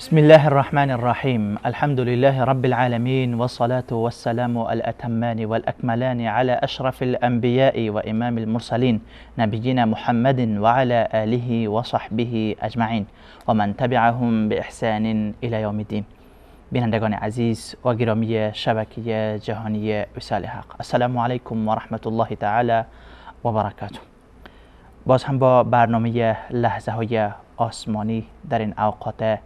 بسم الله الرحمن الرحیم. الحمد لله رب العالمین والصلاة والسلام الأتمان والأكملان على أشرف الأنبياء وإمام المرسلين نبينا محمد وعلى آله وصحبه أجمعين ومن تبعهم بإحسان إلى يوم الدين. بینندگان عزیز و گرامی شبکه جهانی وصال حق، السلام علیکم و رحمت الله تعالی و برکاته. باز هم با برنامه لحظه های آسمانی در این اوقات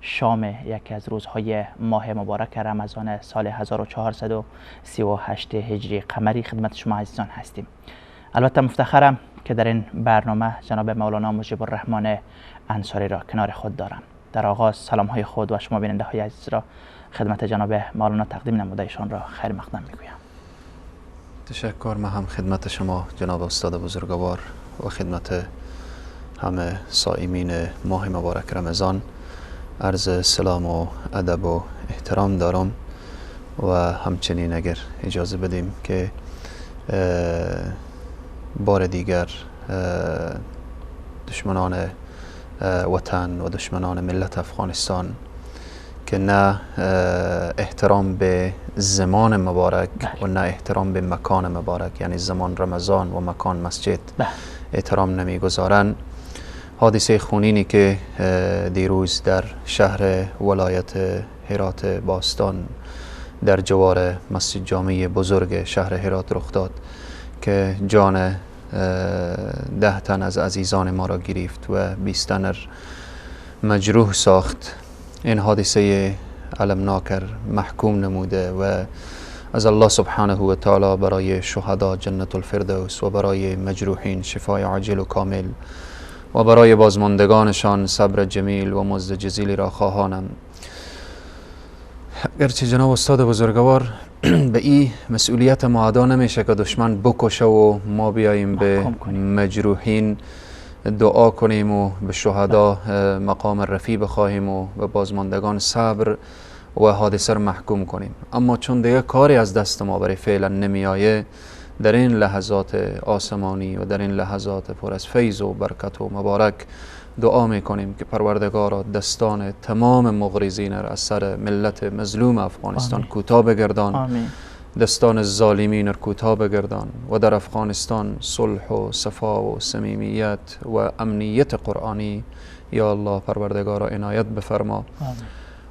شام یکی از روزهای ماه مبارک رمضان سال 1438 هجری قمری خدمت شما عزیزان هستیم. البته مفتخرم که در این برنامه جناب مولانا مجیب الرحمن انصاری را کنار خود دارم. در آغاز سلام های خود و شما بیننده های عزیز را خدمت جناب مولانا تقدیم نموده ایشان را خیر مقدم میگویم. تشکر. من هم خدمت شما جناب استاد بزرگوار و خدمت همه صائمین ماه مبارک رمضان عرض سلام و ادب و احترام دارم و همچنین اگر اجازه بدیم که بار دیگر دشمنان وطن و دشمنان ملت افغانستان که نه احترام به زمان مبارک و نه احترام به مکان مبارک، یعنی زمان رمضان و مکان مسجد، احترام نمیگذارن. حادثه خونینی که دیروز در شهر ولایت هرات باستان در جوار مسجد جامع بزرگ شهر هرات رخ داد که جان 10 تن از عزیزان ما را گرفت و 20 تن مجروح ساخت، این حادثه المناک محکوم نموده و از الله سبحانه و تعالی برای شهدا جنت الفردوس و برای مجروحین شفای عاجل و کامل و برای بازماندگانشان صبر جمیل و مزد جزیلی را خواهانم. اگرچه جناب استاد بزرگوار به این مسئولیت ما ادا نمیشه که دشمن بکشه و ما بیاییم به مجروحین دعا کنیم و به شهدا مقام رفیع بخواهیم و به بازماندگان صبر و حادثه را محکوم کنیم، اما چون دیگه کاری از دست ما برای فعلا نمیآیه، در این لحظات آسمانی و در این لحظات پر از فیض و برکت و مبارک دعا میکنیم که پروردگارا دستان تمام مغرضین را از سر ملت مظلوم افغانستان کوتاه بگردان، آمین. دستان ظالمین را کوتاه بگردان و در افغانستان صلح و صفا و صمیمیت و امنیت قرآنی یا الله پروردگارا عنایت بفرما، آمین.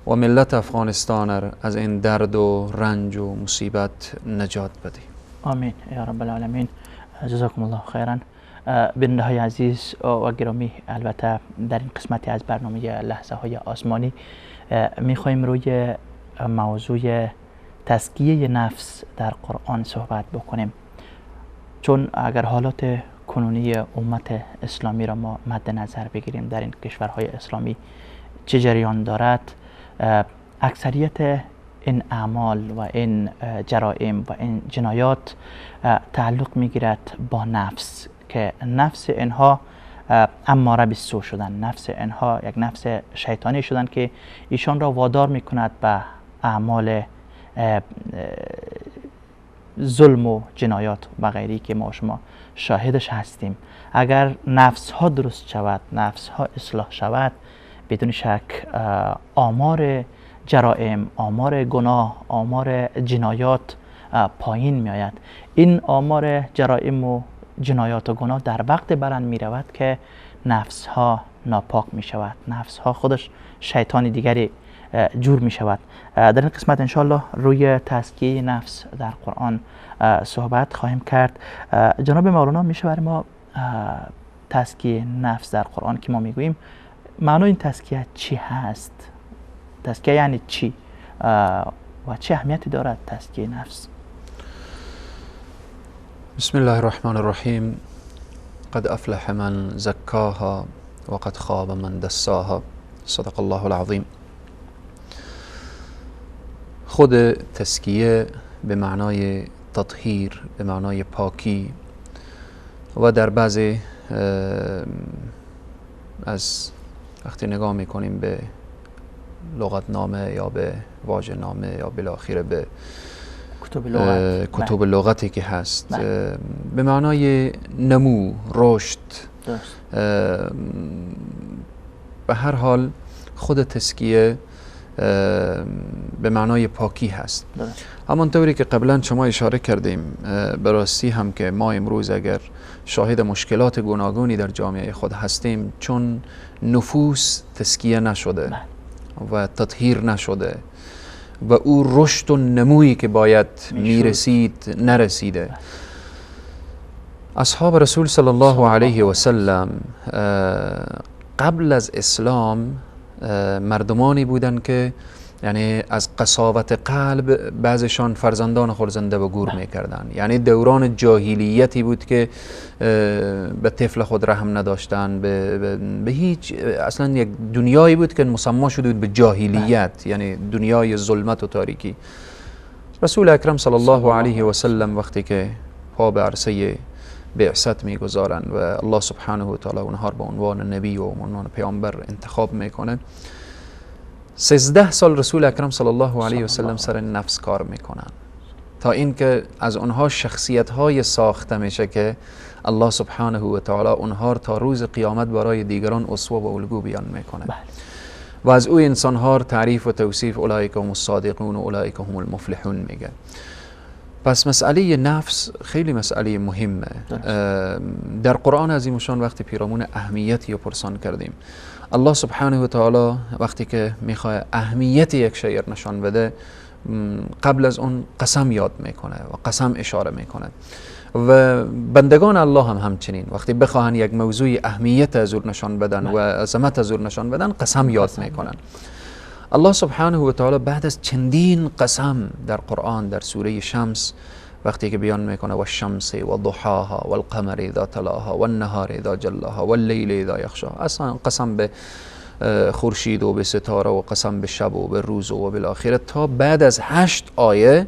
و ملت افغانستان را از این درد و رنج و مصیبت نجات بده. آمین یا رب العالمین. جزاکم الله خیرا. بیننده های عزیز و گرامی، البته در این قسمت از برنامه لحظه های آسمانی میخواهیم روی موضوع تزکیه نفس در قرآن صحبت بکنیم، چون اگر حالات کنونی امت اسلامی را ما مد نظر بگیریم در این کشورهای اسلامی چه جریان دارد، اکثریت این اعمال و این جرائم و این جنایات تعلق میگیرد با نفس، که نفس اینها اماره به سو شدن، نفس اینها یک نفس شیطانی شدن که ایشان را وادار میکند به اعمال ظلم و جنایات و غیری که ما شما شاهدش هستیم. اگر نفس ها درست شود، نفس ها اصلاح شود، بدون شک آمار جرائم، آمار گناه، آمار جنایات پایین می آید. این آمار جرائم و جنایات و گناه در وقت بلند می رود که نفس ها ناپاک می شود، نفس ها خودش شیطان دیگری جور می شود. در این قسمت انشالله روی تزکیه نفس در قرآن صحبت خواهیم کرد. جناب مولانا، میشه برای ما تزکیه نفس در قرآن که ما میگوییم معنای این تزکیه چی هست؟ تزکیه یعنی چی و چه اهمیتی دارد تزکیه نفس؟ بسم الله الرحمن الرحیم. قد افلح من زکاها وقد خاب من دساها. صدق الله العظیم. خود تزکیه به معنای تطهیر، به معنای پاکی و در بعضی از وقتی نگاه میکنیم به لغتنامه یا به واژه نامه یا بالاخره به کتب لغتی که هست، به معنای نمو، رشد. به هر حال خود تزکیه به معنای پاکی هست. همانطوری که قبلا شما اشاره کردیم، به راستی هم که ما امروز اگر شاهد مشکلات گوناگونی در جامعه خود هستیم، چون نفوس تزکیه نشده و تطهیر نشده و او رشد و نمویی که باید میرسید نرسیده. اصحاب رسول صلی الله علیه و سلم قبل از اسلام مردمانی بودند که یعنی از قساوت قلب بعضشان فرزندان خود زنده به گور میکردن. یعنی دوران جاهلیتی بود که به طفل خود رحم نداشتن، به هیچ، اصلا یک دنیایی بود که مسما شده بود به جاهلیت، یعنی دنیای ظلمت و تاریکی. رسول اکرم صلی الله علیه و سلم وقتی که پا به عرصه بعثت میگذارن و الله سبحانه و تعالی اونها رو به عنوان نبی و به عنوان پیامبر انتخاب میکنه، 13 سال رسول اکرم صلی الله علیه و سلم سر نفس کار میکنن تا اینکه از اونها شخصیت های ساخته میشه که الله سبحانه و تعالی اونها تا روز قیامت برای دیگران اسوه و الگو بیان میکنه. و از او انسان ها تعریف و توصیف اولئک هم الصادقون و اولئک هم المفلحون میگه. پس مسئله نفس خیلی مسئله مهمه. در قرآن عظیمشان وقتی پیرامون اهمیتی رو پرسان کردیم، الله سبحانه و تعالی وقتی که میخواد اهمیت یک شیء نشان بده، قبل از اون قسم یاد میکنه و قسم اشاره میکنه. و بندگان الله هم همچنین وقتی بخواهن یک موضوع اهمیت از او نشان بدن و عظمت از او نشان بدن، قسم یاد میکنن. الله سبحانه و تعالی بعد از چندین قسم در قرآن، در سوره شمس وقتی که بیان میکنه و الشمس و ضحاها و القمر اذا تلاها و النهار اذا جلاها و اللیل اذا یغشاها، اصلا قسم به خورشید و به ستاره و قسم به شب و به روز و بالاخره تا بعد از 8 آیه،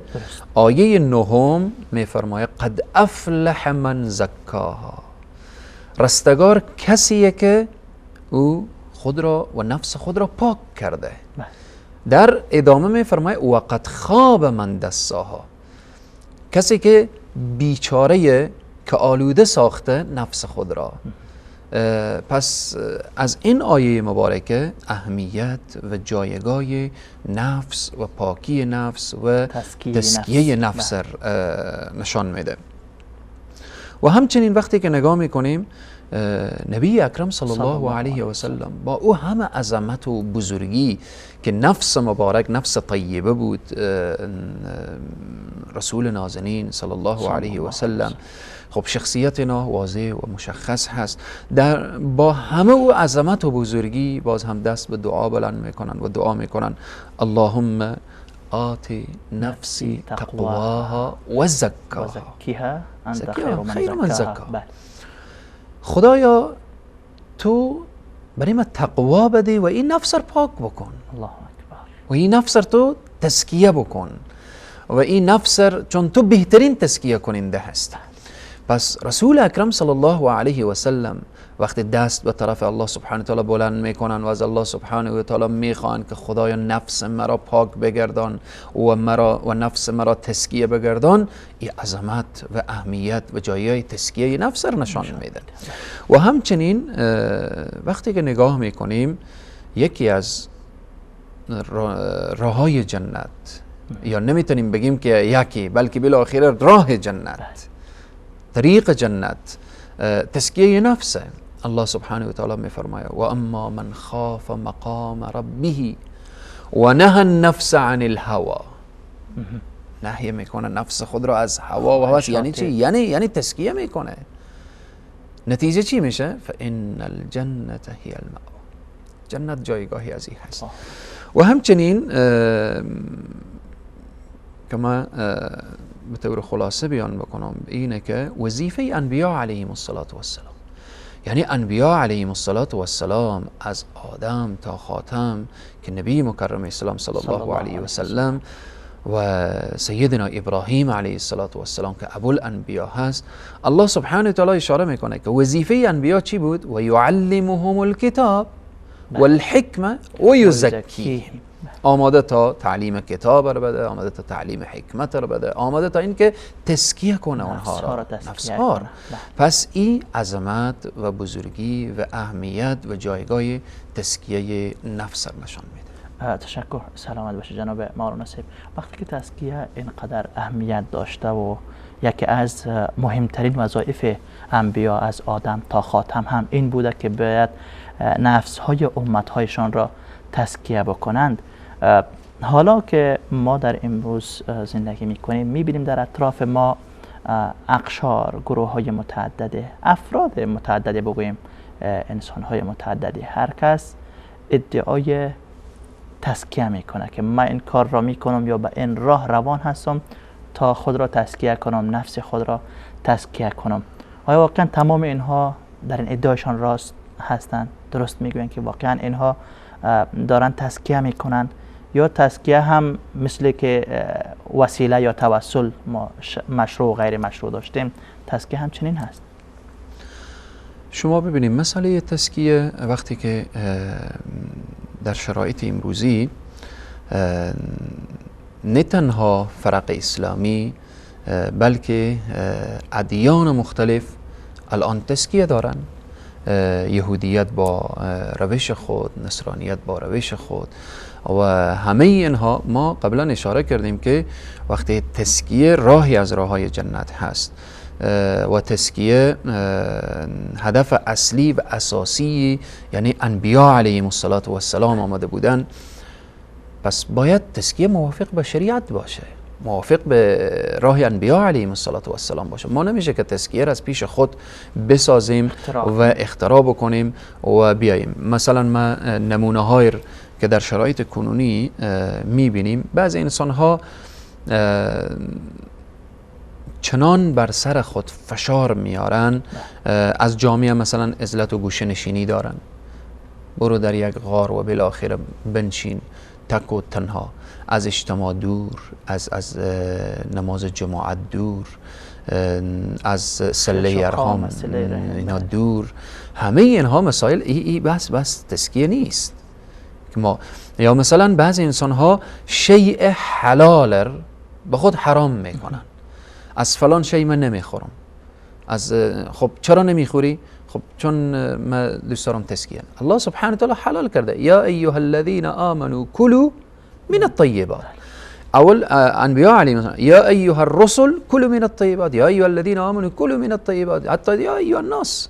آیه نهم میفرماید قد افلح من زکاها، رستگار کسیه که او خود را و نفس خود را پاک کرده. در ادامه میفرماید و قد خاب من دساها، کسی که بیچاره که آلوده ساخته نفس خود را. پس از این آیه مبارکه اهمیت و جایگاه نفس و پاکی نفس و تزکیه نفس نشان میده. و همچنین وقتی که نگاه میکنیم نبی اکرم صلی الله علیه و سلم با او همه عظمت و بزرگی که نفس مبارک، نفس طیبه بود، رسول نازنین صلی الله علیه و سلم، خب شخصیت اینا واضح و مشخص هست. در با همه او عظمت و بزرگی باز هم دست به دعا بلند میکنن و دعا میکنن اللهم آت نفسی تقواها و زکاها خیر من زکاها. خدایا تو برای ما تقوا بده و این نفس رو پاک بکن، الله اکبر، و این نفس رو تو تزکیه بکن و این نفس چون تو بهترین تزکیه کننده هست. پس رسول اکرم صلی الله علیه و سلم وقتی دست به طرف الله سبحانه و تعالی بلند میکنن و از الله سبحانه و تعالی میخوان که خدایا نفس مرا پاک بگردان و مرا و نفس مرا تزکیه بگردان، این عظمت و اهمیت و جایگاه تزکیه نفس را نشان میده. و همچنین وقتی که نگاه میکنیم یکی از راههای جنت، یا نمیتونیم بگیم که یکی، بلکه بالاخره راه جنت، طریق جنت، تزکیه نفسه. الله سبحانه و تعالی میفرماید و اما من خاف مقام ربه و نهى النفس عن الهوى، نهی میکنه نفس خود را از هوا و هوس. یعنی چی؟ یعنی تزکیه میکنه. نتیجه چی میشه؟ فان الجنة هي المأوى، جنت جایگاهی از این هست. و همچنین کما به طور خلاصه بیان بکنم اینه که وظیفه انبیا علیهم الصلاة والسلام، یعنی انبیا علیهم الصلاة والسلام از آدم تا خاتم که نبی مکرم اسلام صلی الله علیه و سلم و سیدنا ابراهیم علیه الصلاة والسلام که ابوالانبیا هست، الله سبحانه و تعالی اشاره میکنه که وظیفه انبیا چی بود؟ و یعلمهم الکتاب والحکمه و یزکیهم. آماده تا تعلیم کتاب رو بده، آماده تا تعلیم حکمت رو بده، آماده تا اینکه تزکیه کنه اونها را، نفسها را. پس این عظمت و بزرگی و اهمیت و جایگاه تزکیه نفس را نشان میده. تشکر، سلامت باشه جناب مولانا صاحب. وقتی که تزکیه اینقدر اهمیت داشته و یکی از مهمترین وظایف انبیا از آدم تا خاتم هم این بوده که باید نفس‌های امت‌هایشان را تزکیه بکنند، حالا که ما در امروز زندگی میکنیم میبینیم در اطراف ما اقشار، گروه های متعدده، افراد متعدده، بگوییم انسان های متعددی، هر کس ادعای تزکیه میکنه که من این کار را میکنم یا به این راه روان هستم تا خود را تزکیه کنم، نفس خود را تزکیه کنم. آیا واقعا تمام اینها در این ادعایشان راست هستند؟ درست میگوین که واقعا اینها دارن تزکیه میکنن، یا تزکیه هم مثل که وسیله یا توسل ما مشروع و غیر مشروع داشتیم، تزکیه هم چنین هست؟ شما ببینید مسئله تزکیه وقتی که در شرایط امروزی نه تنها فرق اسلامی بلکه ادیان مختلف الان تزکیه دارن، یهودیت با روش خود، نصرانیت با روش خود و همه اینها ما قبلا اشاره کردیم که وقتی تزکیه راهی از راههای جنت هست و تزکیه هدف اصلی و اساسی یعنی انبیا علیهم السلام آمده بودن، پس باید تزکیه موافق به شریعت باشه، موافق به راه انبیا علیهم السلام باشه. ما نمیشه که تزکیه را از پیش خود بسازیم و اختراع بکنیم و بیاییم. مثلا ما نمونه های که در شرایط کنونی میبینیم، بعضی انسان ها چنان بر سر خود فشار میارن، از جامعه مثلا عزلت و گوشه نشینی دارن، برو در یک غار و بالاخره بنشین تک و تنها، از اجتماع دور، از نماز جماعت دور، از صله ارحام اینا دور. همه اینها مسائل ای بس تزکیه نیست که ما، یا مثلا بعضی انسان ها شیء حلال به خود حرام میکنن، از فلان شیء من نمیخورم، از خب چرا نمیخوری؟ خب چون من دوست دارم تزکیه. الله سبحانه وتعالی حلال کرده، یا ایها الذین آمنوا کلوا من الطیبات. اول انبیاء علیهم السلام، یا ایها الرسل کلوا من الطیبات، یا ایها الذین آمنوا کلوا من الطیبات، حتی یا ایها الناس.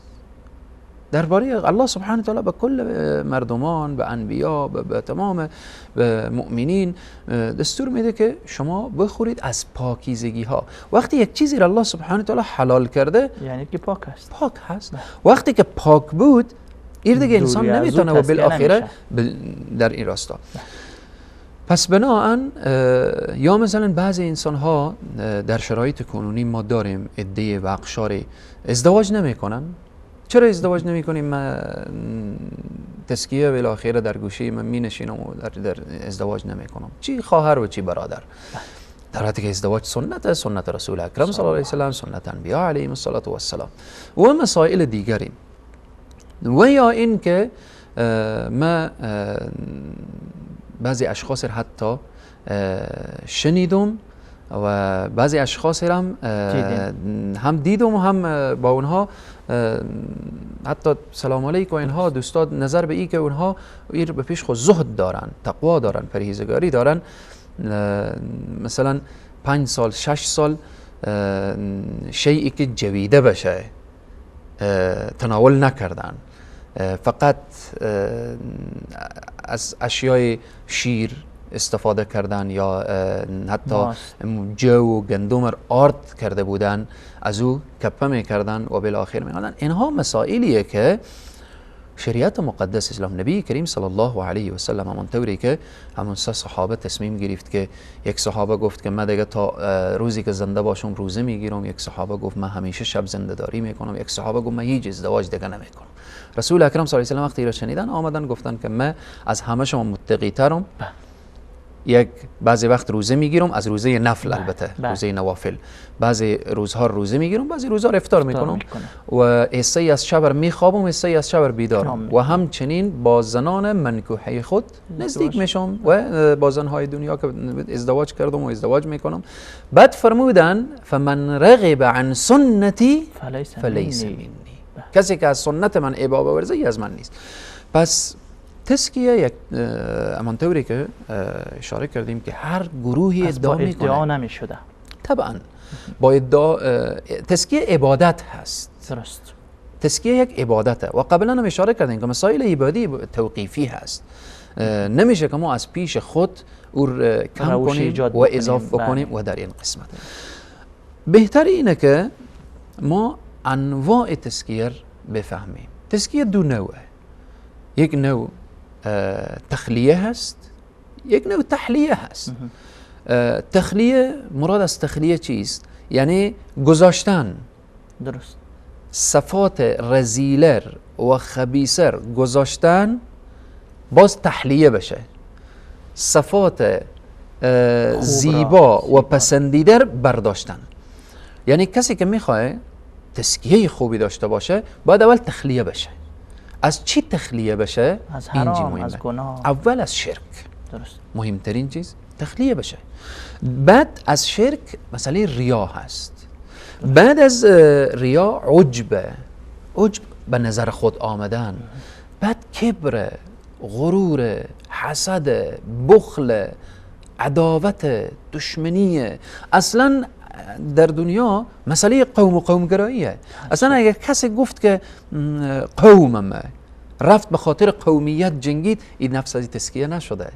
درباره الله سبحانه وتعالی به کل مردمان، به انبیا، به تمام به مؤمنین دستور میده که شما بخورید از پاکیزگی ها. وقتی یک چیزی را الله سبحانه وتعالی حلال کرده یعنی که پاک است، پاک هست. وقتی که پاک بود این دیگه انسان نمیتونه و بالاخره در این راستا. پس بناهن یا مثلا بعضی انسان ها در شرایط کنونی ما داریم عده و اقشار ازدواج نمیکنن. چرا ازدواج نمی کنیم؟ من تزکیه بالاخره در گوشه من می نشینم و در ازدواج نمی کنم، چی خواهر و چی برادر، در حالی که ازدواج سنت، سنت رسول اکرم صلی الله علیه و سلم، سنت انبیا علیهم الصلاة والسلام و مسائل دیگری. و یا اینکه ما بعضی اشخاص حتی شنیدم و بعضی اشخاص هم هم دیدم و هم با اونها حتی سلام علیک و اینها دوستان، نظر به ای که اونها ایر به پیش خود زهد دارن، تقوا دارن، پرهیزگاری دارن، مثلا 5 سال 6 سال شیئی که جویده بشه تناول نکردن، فقط از اشیای شیر استفاده کردن یا حتی جو و گندم را آرد کرده بودن، از او کپه میکردن و بالاخره می‌آمدن. اینها مسائلیه که شریعت مقدس اسلام، نبی کریم صلی الله علیه و سلم همون طوری که همون سه صحابه تصمیم گرفت که یک صحابه گفت که من دیگه تا روزی که زنده باشم روزه میگیرم، یک صحابه گفت من همیشه شب زنده داری میکنم، یک صحابه گفت من هیچ ازدواج دیگه نمیکنم. رسول اکرم صلی الله علیه و سلم وقتی را شنیدن آمدن گفتن که من از همه شما متقی ترم، یک بعضی وقت روزه میگیرم، از روزه نفل البته، روزه نوافل، بعضی روزها روزه میگیرم، بعضی روزها افطار میکنم و حصه از شب میخوابم، حصه از شب بیدارم و همچنین با زنان منکوحه خود نزدیک میشم و با زنهای دنیا که ازدواج کردم و ازدواج میکنم. بعد فرمودن فمن رغب عن سنتی فلیس منی، کسی که از سنت من ابا بورزه از من نیست. پس تزکیه یک همانطوری که اشاره کردیم که هر گروهی ادعا میکنه، ادعا نمیشده طبعا با ادعا. تزکیه عبادت هست، درست، تزکیه یک عبادته و قبلا هم اشاره کردیم که مسائل عبادی توقیفی هست، نمیشه که ما از پیش خود او کم کنیم و اضافه بکنیم و در این قسمت بهتر اینه که ما انواع تزکیه بفهمیم. تزکیه دو نوعه، یک نوع تخلیه هست، یک نوع تحلیه هست. تخلیه، مراد از تخلیه چیست؟ یعنی گذاشتن، درست، صفات رزیلر و خبیثر گذاشتن، باز تحلیه بشه، صفات زیبا و پسندیده برداشتن. یعنی کسی که میخواه تزکیه خوبی داشته باشه باید اول تخلیه بشه. از چی تخلیه بشه؟ از حرام، از گناه، اول از شرک، درست، مهمترین چیز تخلیه بشه. بعد از شرک مسئله ریا هست، بعد از ریا عجب، عجب به نظر خود آمدن، بعد کبر، غرور، حسد، بخل، عداوت، دشمنی. اصلا در دنیا مسئله قوم و قومگراییه. اصلا اگر کسی گفت که قوممه، رفت به خاطر قومیت جنگید، این نفس از تزکیه نشده.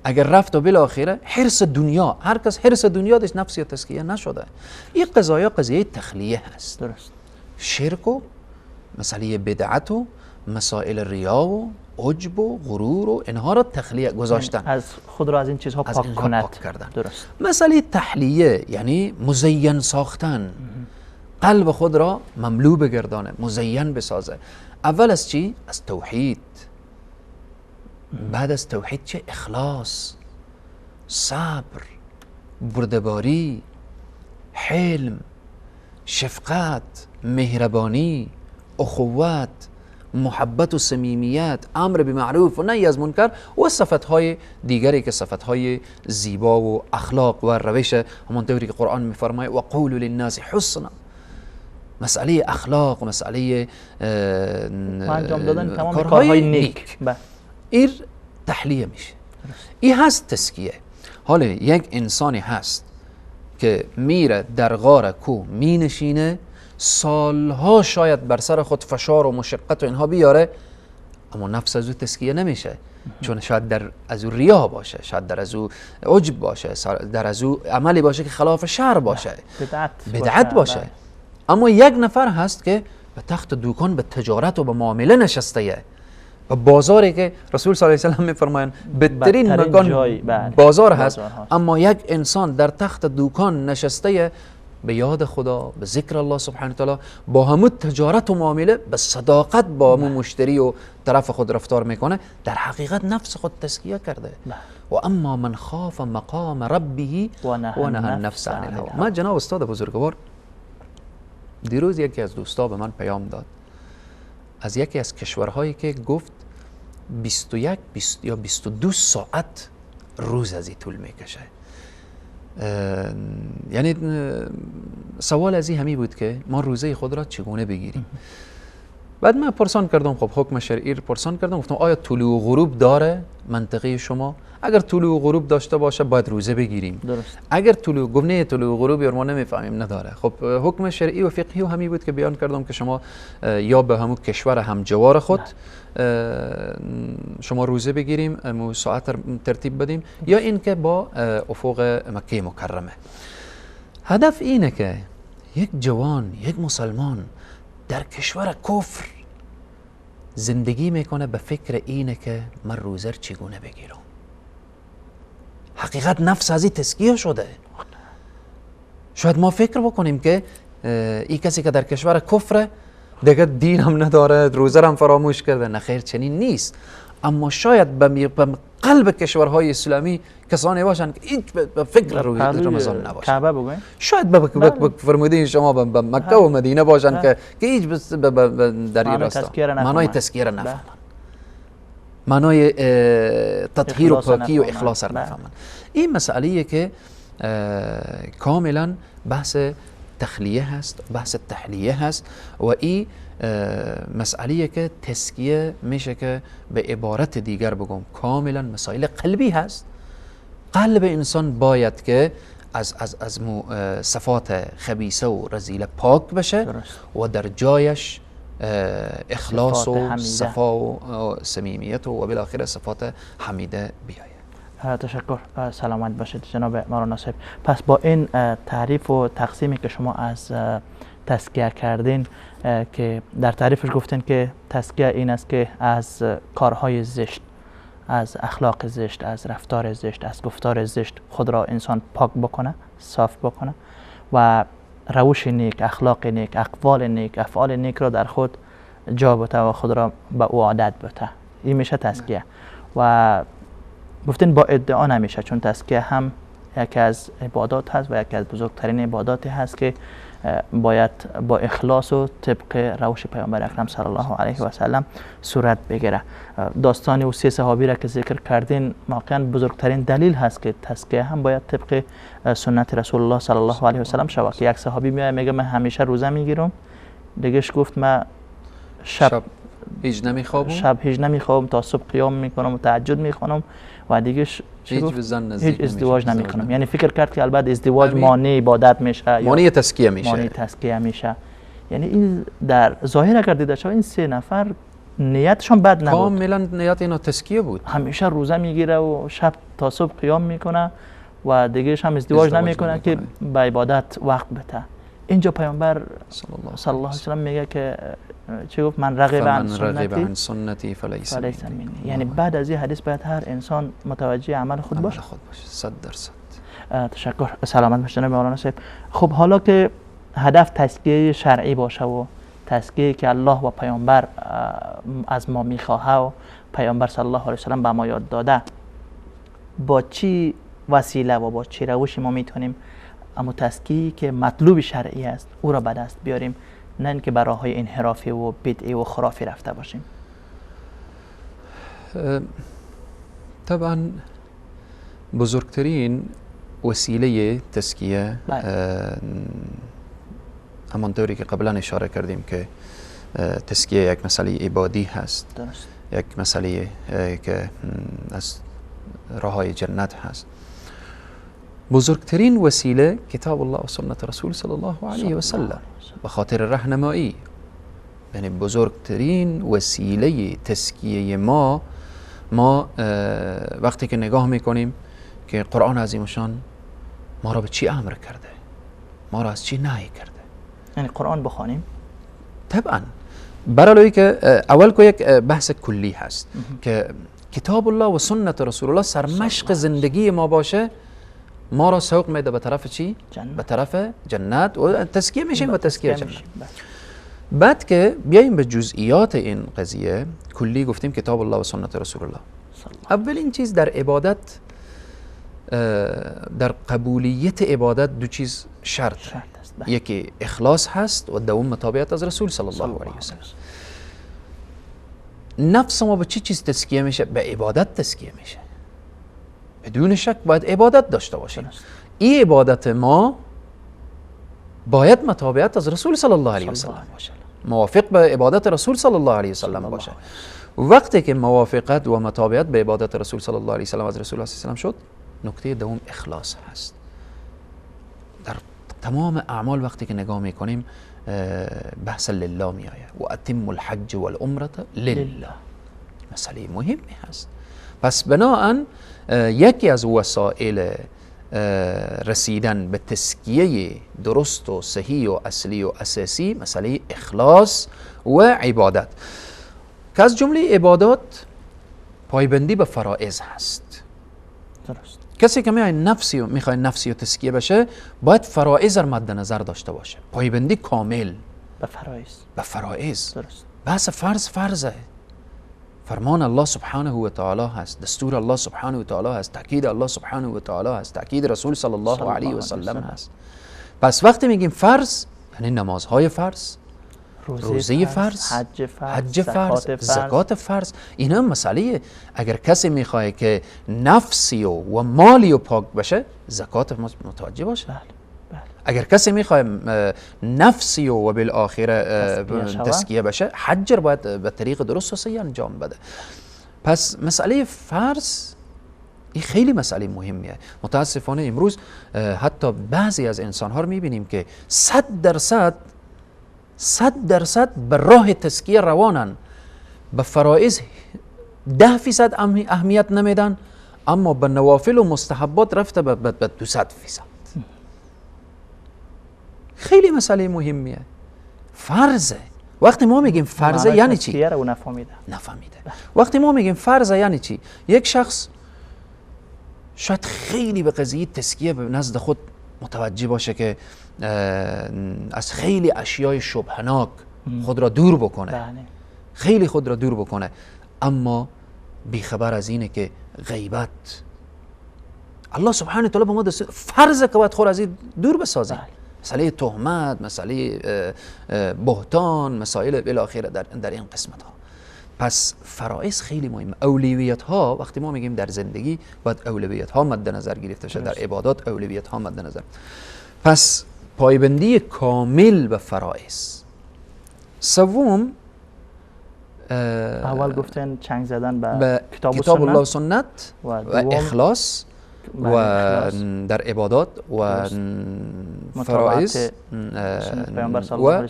اگر رفت و بالاخره حرص دنیا، هر کس حرص دنیا داشت، نفسی تزکیه نشده. این قضایا قضیه تخلیه هست، درست، شرک و مسئله بدعت و مسائل ریا و عجب و غرور و اینها را تخلیه گذاشتن، از خود را از این چیزها پاک کند، پاک کردن. درست. مسئله تحلیه یعنی مزین ساختن، قلب خود را مملو بگردانه، مزین بسازه. اول از چی؟ از توحید. بعد از توحید چه؟ اخلاص، صبر، بردباری، حلم، شفقت، مهربانی، اخوت، محبت و صمیمیت، امر به معروف و نهی از منکر و صفتهای دیگری که صفتهای زیبا و اخلاق و روش، همانطوری که قرآن میفرماید و قولوا للناس حسنا. مسئله اخلاق، مسئله انجام دادن تمام کارهای نیک، این تحلیه میشه، این هست تزکیه. حالا یک انسانی هست که میره در غار کو مینشینه، سالها شاید بر سر خود فشار و مشقت و اینها بیاره، اما نفس از او تزکیه نمیشه، چون شاید در از او ریا باشه، شاید در از او عجب باشه، در از او عملی باشه که خلاف شرع باشه، بدعت باشه. اما یک نفر هست که به تخت دوکان، به تجارت و به معامله نشسته، به بازاری که رسول صلی الله علیه و سلم میفرمایند بدترین مکان بازار هست، اما یک انسان در تخت دوکان نشسته، به یاد خدا، به ذکر الله سبحانه وتعالی، با همون تجارت و معامله، به صداقت با همون مشتری و طرف خود رفتار میکنه، در حقیقت نفس خود تزکیه کرده. و اما من خاف مقام ربه و نهى النفس عن الهوى. من جناب استاد بزرگوار دیروز یکی از دوستا به من پیام داد از یکی از کشورهایی که گفت 21 یا 22 ساعت روز از این طول میکشه. یعنی سوال از این همی بود که ما روزه خود را چگونه بگیریم. بعد من پرسان کردم، خب حکم شرعی رو پرسان کردم، گفتم آیا طلوع و غروب داره منطقه شما؟ اگر طلوع و غروب داشته باشه باید روزه بگیریم. درست. اگر طلوع، گفت نه طلوع و غروب یا ما نمیفهمیم نداره. خب حکم شرعی و فقهی و همی بود که بیان کردم که شما یا به همون کشور همجوار خود شما روزه بگیریم، ساعت ترتیب بدیم، یا اینکه با افق مکه مکرمه. هدف اینه که یک جوان، یک مسلمان در کشور کفر زندگی میکنه، به فکر اینه که من روزه چگونه بگیرم. حقیقت نفس از این تزکیه شده. شاید ما فکر بکنیم که این کسی که در کشور کفره دیگه دین هم نداره، روزه هم فراموش کرده. نه خیر، چنین نیست. اما شاید به قلب کشورهای اسلامی کسانی باشند که هیچ به فکر رمضان نباشند. شاید به فرموده شما به مکه و مدینه باشند که هیچ در این راستا معنای تزکیه را نفهمند، معنای تطهیر و پاکی و اخلاص را نفهمند. این مسئله که کاملا بحث تخلیه هست، بحث تحلیه هست و این مسئله که تزکیه میشه که به عبارت دیگر بگم کاملا مسائل قلبی هست. قلب انسان باید که از صفات خبیثه و رذیله پاک بشه و در جایش اخلاص و صفا و صمیمیت و بالاخره صفات حمیده بیاید. تشکر، سلامت باشید جناب مولانا صاحب. پس با این تعریف و تقسیمی که شما از تزکیه کردین که در تعریفش گفتین که تزکیه این است که از کارهای زشت، از اخلاق زشت، از رفتار زشت، از گفتار زشت خود را انسان پاک بکنه، صاف بکنه و روش نیک، اخلاق نیک، اقوال نیک، افعال نیک را در خود جا بده و خود را به او عادت بده. این میشه تزکیه. و گفتین با ادعا نمیشه، چون تزکیه هم یکی از عبادات هست و یکی از بزرگترین عباداتی هست که باید با اخلاص و طبق روش پیامبر اکرم صلی الله علیه و سلم صورت بگیره. داستان او سه صحابی را که ذکر کردین واقعا بزرگترین دلیل هست که تزکیه هم باید طبق سنت رسول الله صلی الله علیه و سلم شود. که یک صحابی میاد میگه من همیشه روزه میگیرم، دیگهش گفت من شب هیچ نمیخوابم، شب هیچ نمیخوابم تا صبح قیام میکنم و تهجد میخوانم و دیگهش هیچ ازدواج نمیکنم. یعنی فکر کرد که البته ازدواج مانع عبادت میشه، مانع تزکیه میشه، مانع تزکیه میشه. یعنی این در ظاهر اگر دیده شود این سه نفر نیتشون بد نبود، کاملا نیت اینا تزکیه بود. همیشه روزه میگیره و شب تا صبح قیام میکنه و دیگهش هم ازدواج نمیکنه که به عبادت وقت بده. اینجا پیامبر صلی الله علیه و سلم میگه که چه گفت؟ من رغب عن سنتی فلیس منی. یعنی بعد از این حدیث باید هر انسان متوجه عمل خود باشه. 100%. تشکر، سلامت باشید جناب مولانا صاحب. خب حالا که هدف تزکیه شرعی باشه و تزکیه که الله و پیامبر از ما میخواه و پیامبر صلی الله علیه و سلم به ما یاد داده، با چی وسیله و با چی روش ما میتونیم اما تزکیه که مطلوب شرعی است او را به دست بیاریم، نه اینکه به راه‌های انحرافی و بدعی و خرافی رفته باشیم؟ طبعا بزرگترین وسیله تزکیه همانطوری که قبلا اشاره کردیم که تزکیه یک مسئله عبادی هست، درست. یک مسئله که از راه‌های جنت هست. بزرگترین وسیله کتاب الله و سنت رسول صلی الله علیه و سلم به خاطر راهنمایی. یعنی بزرگترین وسیله تزکیه ما وقتی که نگاه میکنیم که قرآن عظیم شان ما را به چی امر کرده، ما را از چی نهی کرده، یعنی قرآن بخوانیم. طبعا برای که اول که یک بحث کلی هست که کتاب الله و سنت رسول الله سرمشق زندگی ما باشه، ما را سوق میده به طرف چی؟ جنت. به طرف جنت و تزکیه میشیم و تزکیه جنت. بعد که بیایم به جزئیات این قضیه کلی، گفتیم کتاب الله و سنت رسول الله. اولین چیز در عبادت، در قبولیت عبادت دو چیز شرط است. یکی اخلاص هست و دوم متابعت از رسول صلی الله علیه و سلم. نفس ما به چی چیز تزکیه میشه؟ به عبادت تزکیه میشه. بدون شک باید عبادت داشته باشیم. این عبادت ما باید متابعت از رسول صلی الله علیه و سلم باشه، موافق به عبادت رسول صلی الله علیه و سلم باشه. وقتی که موافقت و متابعت به عبادت رسول صلی الله علیه و سلم از رسول الله صلی الله علیه و سلم شد، نکته دوم اخلاص هست. در تمام اعمال وقتی که نگاه میکنیم بحث لله میآید و اتم الحج والعمره لله، مسئله مهمی هست. پس بناهن یکی از وسایل رسیدن به تزکیه درست و صحیح و اصلی و اساسی مسئله اخلاص و عبادت، که از جمله عبادات پایبندی به فرائض هست. درست. کسی که میخواد نفسی و میخواد نفسی و تزکیه بشه باید فرائض را مد نظر داشته باشه، پایبندی کامل به فرائض. به فرائض. درست. بحث فرض فرضه، فرمان الله سبحانه و تعالی هست، دستور الله سبحانه و تعالی هست، تاکید الله سبحانه و تعالی هست، تاکید رسول صلی الله علیه و سلم هست. پس وقتی میگیم فرض یعنی نمازهای فرض، روزه فرض، حج فرض، زکات فرض، اینا مسئله. اگر کسی میخواد که نفسی و مالی و پاک بشه، زکات متوجه باشه. بله. بله. اگر کسی میخواد نفسی و بالآخره تزکیه بشه، حج رو باید به طریق درست و صحیح انجام بده. پس مسئله فرض این خیلی مسئله مهمیه. متاسفانه امروز حتی بعضی از انسانها رو میبینیم که 100% به راه تزکیه روانن، به فرائض 10% اهمیت نمیدن، اما به نوافل و مستحبات رفته به 200%. خیلی مسئله مهمیه. فرضه. وقتی ما میگیم فرضه یعنی چی؟ نفهمیده. وقتی ما میگیم فرضه یعنی چی؟ یک شخص شاید خیلی به قضیه تزکیه به نزد خود متوجه باشه که از خیلی اشیای شبهناک خود را دور بکنه. بله. خیلی خود را دور بکنه، اما بیخبر از اینه که غیبت الله سبحانه و تعالی به ما دستور فرض که باید خود از این دور بسازیم. بله. مسئله تهمت، مسئله بهتان، مسائل بالاخره در این قسمت ها. پس فرائض خیلی مهمه. اولویت ها، وقتی ما میگیم در زندگی باید اولویت ها مد نظر گرفته شه، در عبادات اولویت ها مد نظر. پس پایبندی کامل به فرائض. سوم، اول گفتن چنگ زدن به کتاب الله و سنت و اخلاص و در عبادات و فرائض و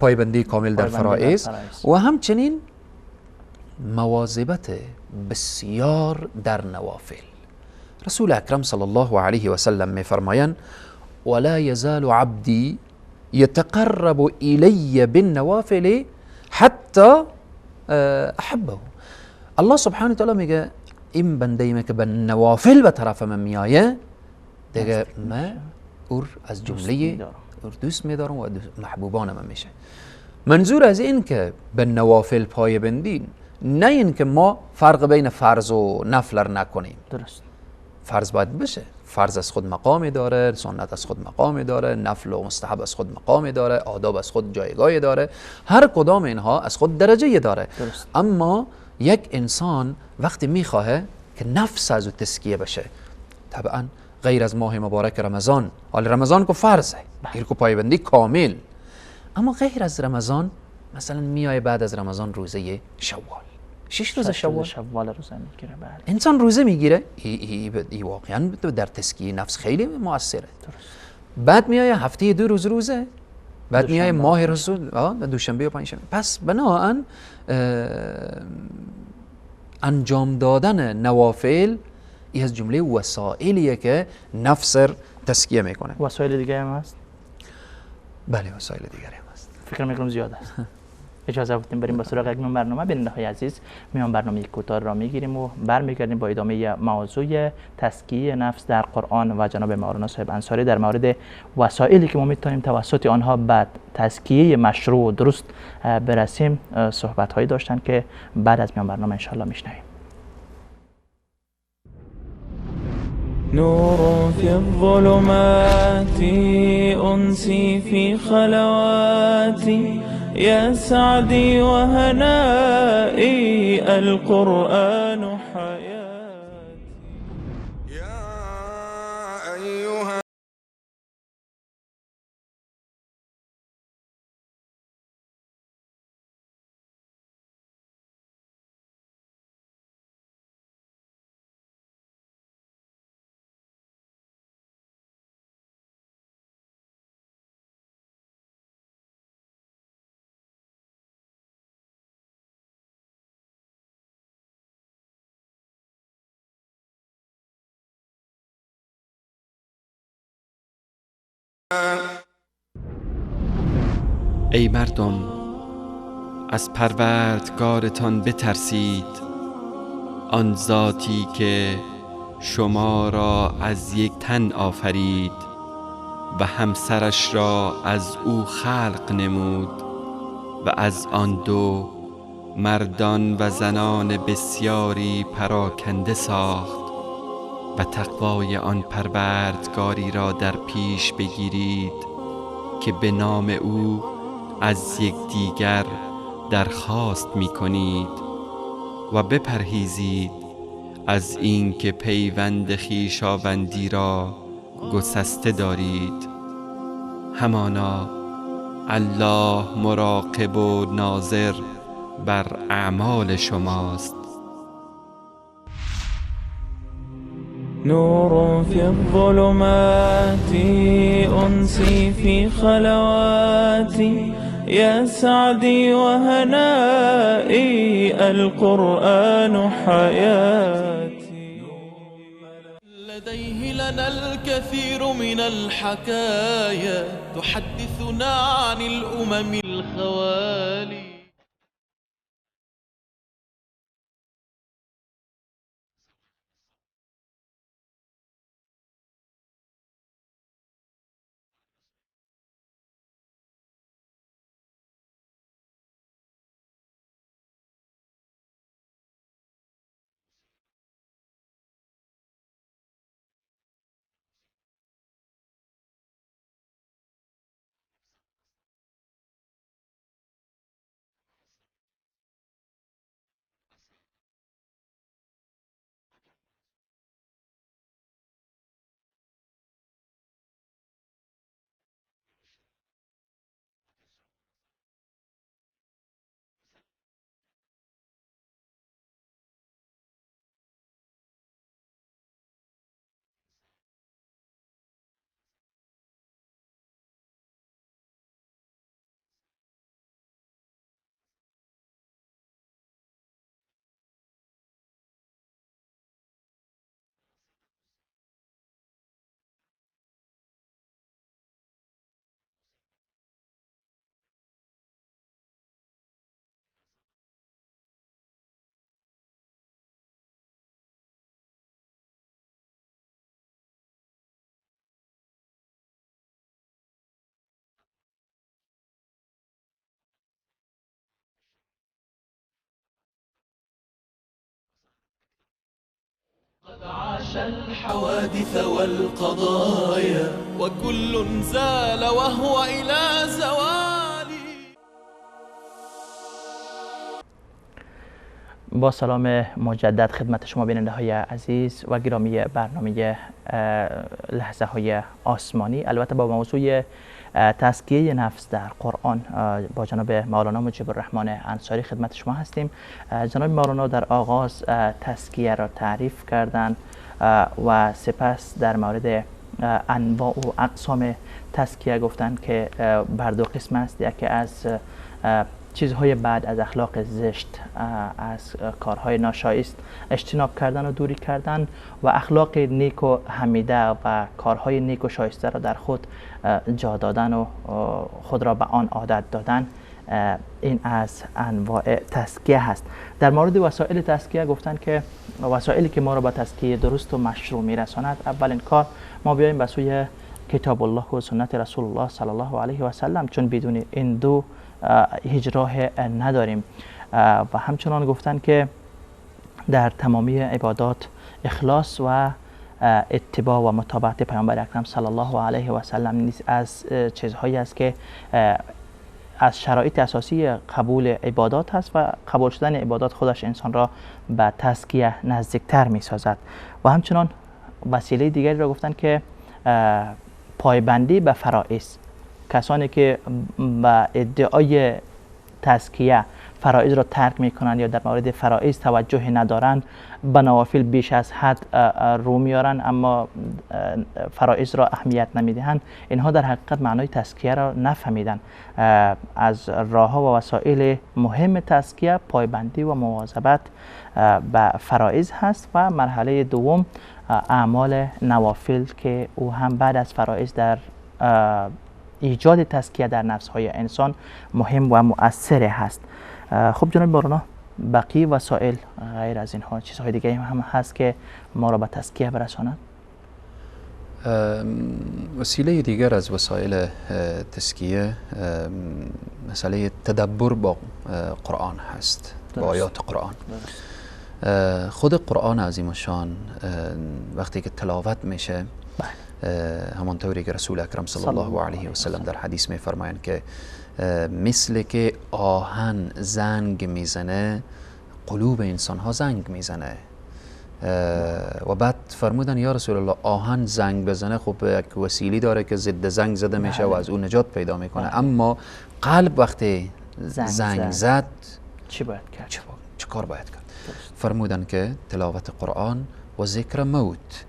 پایبندی کامل در فرائض و همچنین مواظبت بسیار در نوافل. رسول اکرم صلی الله علیه و سلم میفرمایند ولا يزال عبدي يتقرب إلي بالنوافل حتى أحبه. الله سبحانه وتعالی میگه این بنده که به نوافل به طرف من میایه دیگه من اور از جمله اور دوست میدارم و محبوبان من میشه. منظور از این که به نوافل پای بندین، نه این که ما فرق بین فرض و نفل را نکنیم. درست. فرض باید بشه، فرض از خود مقامی داره، سنت از خود مقامی داره، نفل و مستحب از خود مقامی داره، آداب از خود جایگاهی داره، هر کدام اینها از خود درجه داره. درست. اما یک انسان وقتی میخواه که نفس از او تزکیه بشه، طبعا غیر از ماه مبارک رمضان، حال رمضان که فرضه، غیر که پایبندی کامل، اما غیر از رمضان مثلا میای بعد از رمضان روزه شوال، 6 روز شوال روزه میگیره. بله. انسان روزه میگیره، ای واقعا در تزکیه نفس خیلی موثره. درست. بعد میای هفته 2 روز روزه، بعد میای ماه رسول دوشنبه و پنجشنبه. پس بناهن انجام دادن نوافل ای از جمله وسایلیه که نفس تزکیه میکنه. وسایل دیگه هم هست؟ بله، وسایل دیگه هم هست. فکر میکنم زیاد است. اجازه بدیم بریم به سراغ یک برنامه. بیننده‌های عزیز، میان برنامه کوتاه را میگیریم و برمیگردیم با ادامه موضوع تزکیه نفس در قرآن و جناب مولانا صاحب انصاری در مورد وسایلی که ما میتونیم توسط آنها به تزکیه مشروع و درست برسیم صحبت هایی داشتن که بعد از میان برنامه انشالله میشنویم. نور في الظلمات أنسي في خلواتي يا سعدي وهنائي القرآن حياتي. يا أيها ای مردم، از پروردگارتان بترسید، آن ذاتی که شما را از یک تن آفرید و همسرش را از او خلق نمود و از آن دو مردان و زنان بسیاری پراکنده ساخت و تقوای آن پروردگاری را در پیش بگیرید که به نام او از یکدیگر درخواست می کنید و بپرهیزید از اینکه پیوند خویشاوندی را گسسته دارید. همانا الله مراقب و ناظر بر اعمال شماست. نور في الظلمات أنسي في خلواتي يا سعدي وهنائي القرآن حياتي. لديه لنا الكثير من الحكايا تحدثنا عن الأمم الخوالي. قد عاش الحوادث والقضايا وكل زال وهو إلى زوال. با سلام مجدد خدمت شما بیننده های عزیز و گرامی برنامه لحظه های آسمانی، البته با موضوع تزکیه نفس در قرآن با جناب مولانا مجیب الرحمن انصاری خدمت شما هستیم. جناب مولانا در آغاز تزکیه را تعریف کردند و سپس در مورد انواع و اقسام تزکیه گفتند که بر دو قسم است. یکی از چیزهای بعد از اخلاق زشت، از کارهای ناشایست اجتناب کردن و دوری کردن و اخلاق نیک و حمیده و کارهای نیک و شایسته را در خود جا دادن و خود را به آن عادت دادن، این از انواع تزکیه هست. در مورد وسایل تزکیه گفتن که وسایلی که ما را به تزکیه درست و مشروع میرساند، اولین کار ما بیایم به سوی کتاب الله و سنت رسول الله صلی الله علیه و سلم، چون بدون این دو هیچ راه نداریم. و همچنان گفتن که در تمامی عبادات اخلاص و اتباع و متابعت پیامبر اکرم صلی الله علیه و سلم نیز از چیزهایی است که از شرایط اساسی قبول عبادات هست و قبول شدن عبادات خودش انسان را به تزکیه نزدیکتر می سازد. و همچنان وسیله دیگری را گفتن که پایبندی به فرائض، کسانی که به ادعای تزکیه فرائض را ترک میکنند یا در مورد فرائض توجه ندارند، به نوافل بیش از حد رو میارن اما فرائض را اهمیت نمیدهند، اینها در حقیقت معنای تزکیه را نفهمیدن. از راهها و وسایل مهم تزکیه پایبندی و مواظبت به فرائض هست. و مرحله دوم اعمال نوافل که او هم بعد از فرائض در ایجاد تزکیه در نفس‌های انسان مهم و مؤثر هست. خب جناب مولانا، بقیه وسایل غیر از اینها چیزهای دیگه هم هست که ما را به تزکیه برساند؟ وسیله دیگر از وسایل تزکیه مسئله تدبر با قرآن هست. با آیات قرآن. خود قرآن عظیم الشان وقتی که تلاوت میشه، همانطوری که رسول اکرم صلی الله علیه و سلم در حدیث میفرمایند که مثل که آهن زنگ میزنه، قلوب انسان ها زنگ میزنه. و بعد فرمودن یا رسول الله آهن زنگ بزنه خب یک وسیله داره که ضد زنگ زده میشه و از اون نجات پیدا میکنه، اما قلب وقتی زنگ زد چی باید کرد؟ چه کار باید کرد؟ فرمودن که تلاوت قرآن و ذکر موت،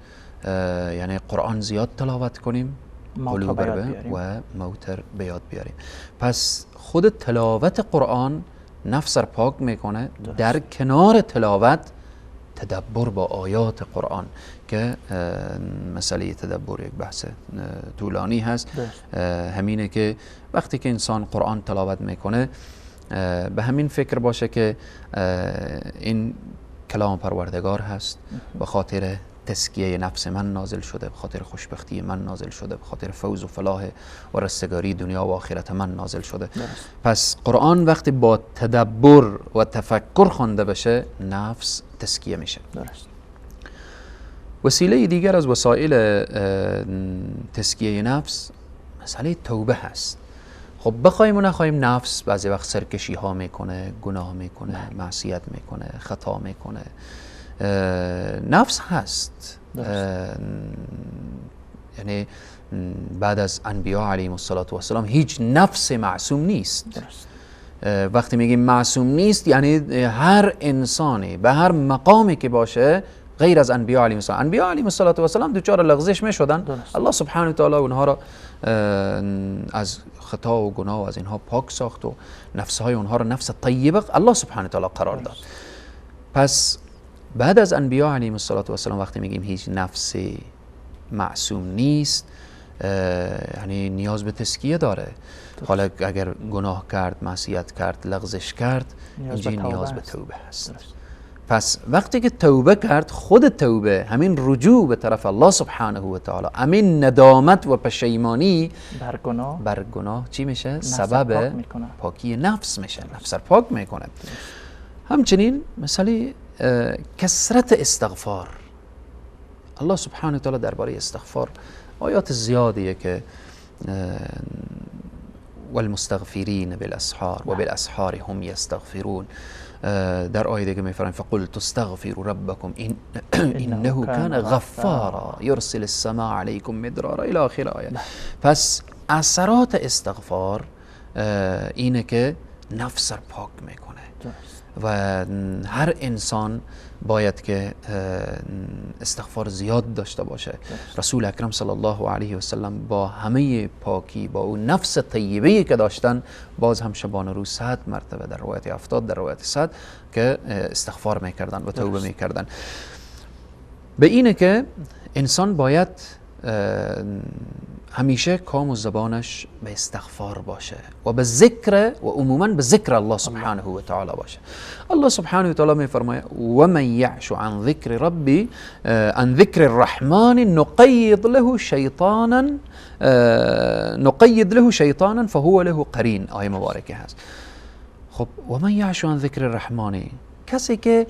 یعنی قرآن زیاد تلاوت کنیم، قلوب و موت به یاد بیاریم. پس خود تلاوت قرآن نفس را پاک میکنه، در کنار تلاوت تدبر با آیات قرآن که مسئله تدبر یک بحث طولانی هست. همینه که وقتی که انسان قرآن تلاوت میکنه به همین فکر باشه که این کلام پروردگار هست، به خاطر تزکیه نفس من نازل شده، به خاطر خوشبختی من نازل شده، به خاطر فوز و فلاح و رستگاری دنیا و آخرت من نازل شده. پس قرآن وقتی با تدبر و تفکر خوانده بشه نفس تزکیه میشه. درست. وسیله دیگر از وسایل تزکیه نفس مسئله توبه هست. خب بخوایم و نخوایم نفس بعضی وقت سرکشی ها میکنه، گناه میکنه، معصیت میکنه، خطا میکنه. نفس هست، یعنی بعد از انبیا علیهم الصلاة والسلام هیچ نفس معصوم نیست. درست. وقتی میگیم معصوم نیست یعنی هر انسانی به هر مقامی که باشه غیر از انبیا علیهم السلام، انبیا علیهم الصلاة والسلام دچار لغزش میشدن، الله سبحانه و تعالی اونها را از خطا و گناه و از اینها پاک ساخت و نفسهای اونها را نفس طیبه الله سبحانه و تعالی قرار داد. پس بعد از انبیا علیهم الصلاة والسلام وقتی میگیم هیچ نفس معصوم نیست یعنی نیاز به تزکیه داره. حالا اگر گناه کرد، معصیت کرد، لغزش کرد، اینجا نیاز به توبه هست. پس وقتی که توبه کرد، خود توبه همین رجوع به طرف الله سبحانه و تعالی، همین ندامت و پشیمانی بر گناه چی میشه؟ سبب پاکی نفس میشه، نفس رو پاک میکنه. همچنین مسئله کثرت استغفار، الله سبحانه و تعالی درباره استغفار آیات زیادیه که والمستغفرین بالاسحار و بالاسحار هم یستغفرون. در آیه دیگه میفرمایند فقلت استغفروا ربکم انه کان غفارا یرسل السماء علیکم مدرارا الی آخر آیه. پس اثرات استغفار اینه که نفس رو پاک میکنه و هر انسان باید که استغفار زیاد داشته باشه. رسول اکرم صلی الله علیه و سلم با همه پاکی، با اون نفس طیبه‌ای که داشتن، باز هم شبانه روز 100 مرتبه، در روایت 70، در روایت 100 که استغفار میکردن و توبه میکردن. به اینه که انسان باید همیشه کام و زبانش به استغفار باشه و به ذکر و عموما به ذکر الله سبحانه و تعالی باشه. الله سبحانه و تعالی میفرماید و من یعش عن ذکر ربی عن ذکر الرحمن نقید له شیطانا نقید له شیطانا فهو له قرین. آیه مبارکه هست. خب و من یعش عن ذکر الرحمن، کسی که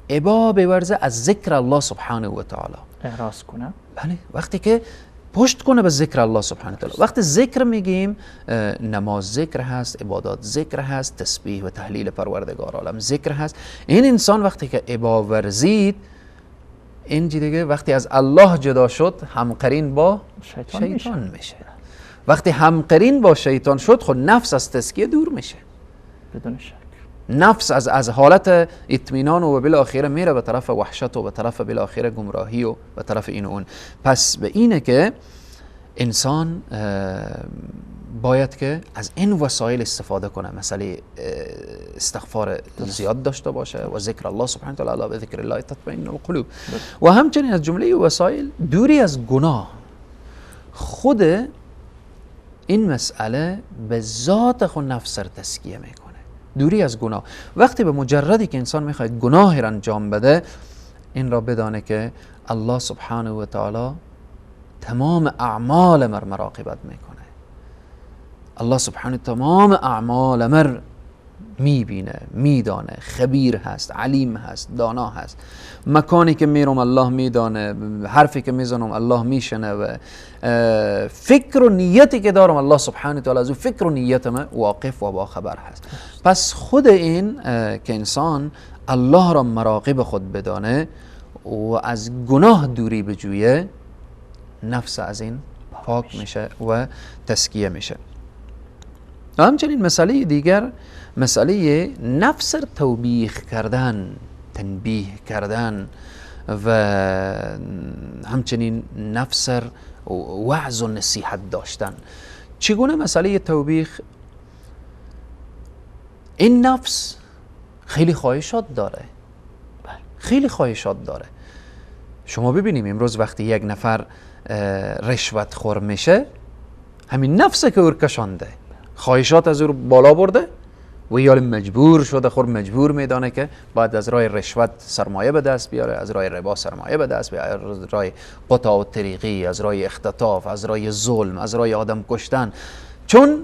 ابا بورزه از ذکر الله سبحانه و تعالی اعراض کنه، بله، وقتی که پشت کنه به ذکر الله سبحانه و تعالی. وقتی ذکر میگیم نماز ذکر هست، عبادات ذکر هست، تسبیح و تهلیل پروردگار عالم ذکر هست. این انسان وقتی که ابا ورزید، این دیگه وقتی از الله جدا شد همقرین با شیطان میشه. وقتی همقرین با شیطان شد، خود نفس از تزکیه دور میشه، بدون شک. نفس از حالت اطمینان و بالاخره میره به طرف وحشت و به طرف بالاخره گمراهی و به طرف این و اون. پس به اینه که انسان باید که از این وسایل استفاده کنه، مسئله استغفار زیاد داشته باشه و ذکر الله سبحانه و تعالی، به ذکر الله تطمئن القلوب. و همچنین از جمله وسایل دوری از گناه. خود این مسئله به ذات خود نفس را تزکیه میکنه، دوری از گناه. وقتی به مجردی که انسان میخواد گناه را انجام بده، این را بدانه که الله سبحانه و تعالی تمام اعمال مر مراقبت میکنه. الله سبحانه تمام اعمال مر میبینه، میدانه، خبیر هست، علیم هست، دانا هست. مکانی که میرم الله میدانه، حرفی که میزنم الله میشنه و فکر و نیتی که دارم الله سبحانه تعالی از او فکر و نیت من واقف و باخبر هست. پس خود این که انسان الله را مراقب خود بدانه و از گناه دوری بجویه، نفس از این پاک میشه و تزکیه میشه. همچنین مسئله دیگر، مسئله نفس را توبیخ کردن، تنبیه کردن و همچنین نفس را وعظ و نصیحت داشتن. چگونه مسئله توبیخ؟ این نفس خیلی خواهشات داره، خیلی خواهشات داره. شما ببینیم امروز وقتی یک نفر رشوت خور میشه، همین نفس که او کشانده، خواهشات از او بالا برده و یال مجبور شده، خور مجبور میدانه که باید از راه رشوت سرمایه به دست بیاره، از راه ربا سرمایه به دست بیاره، از راه قطاع و طریقی، از راه اختطاف، از راه ظلم، از راه آدم کشتن. چون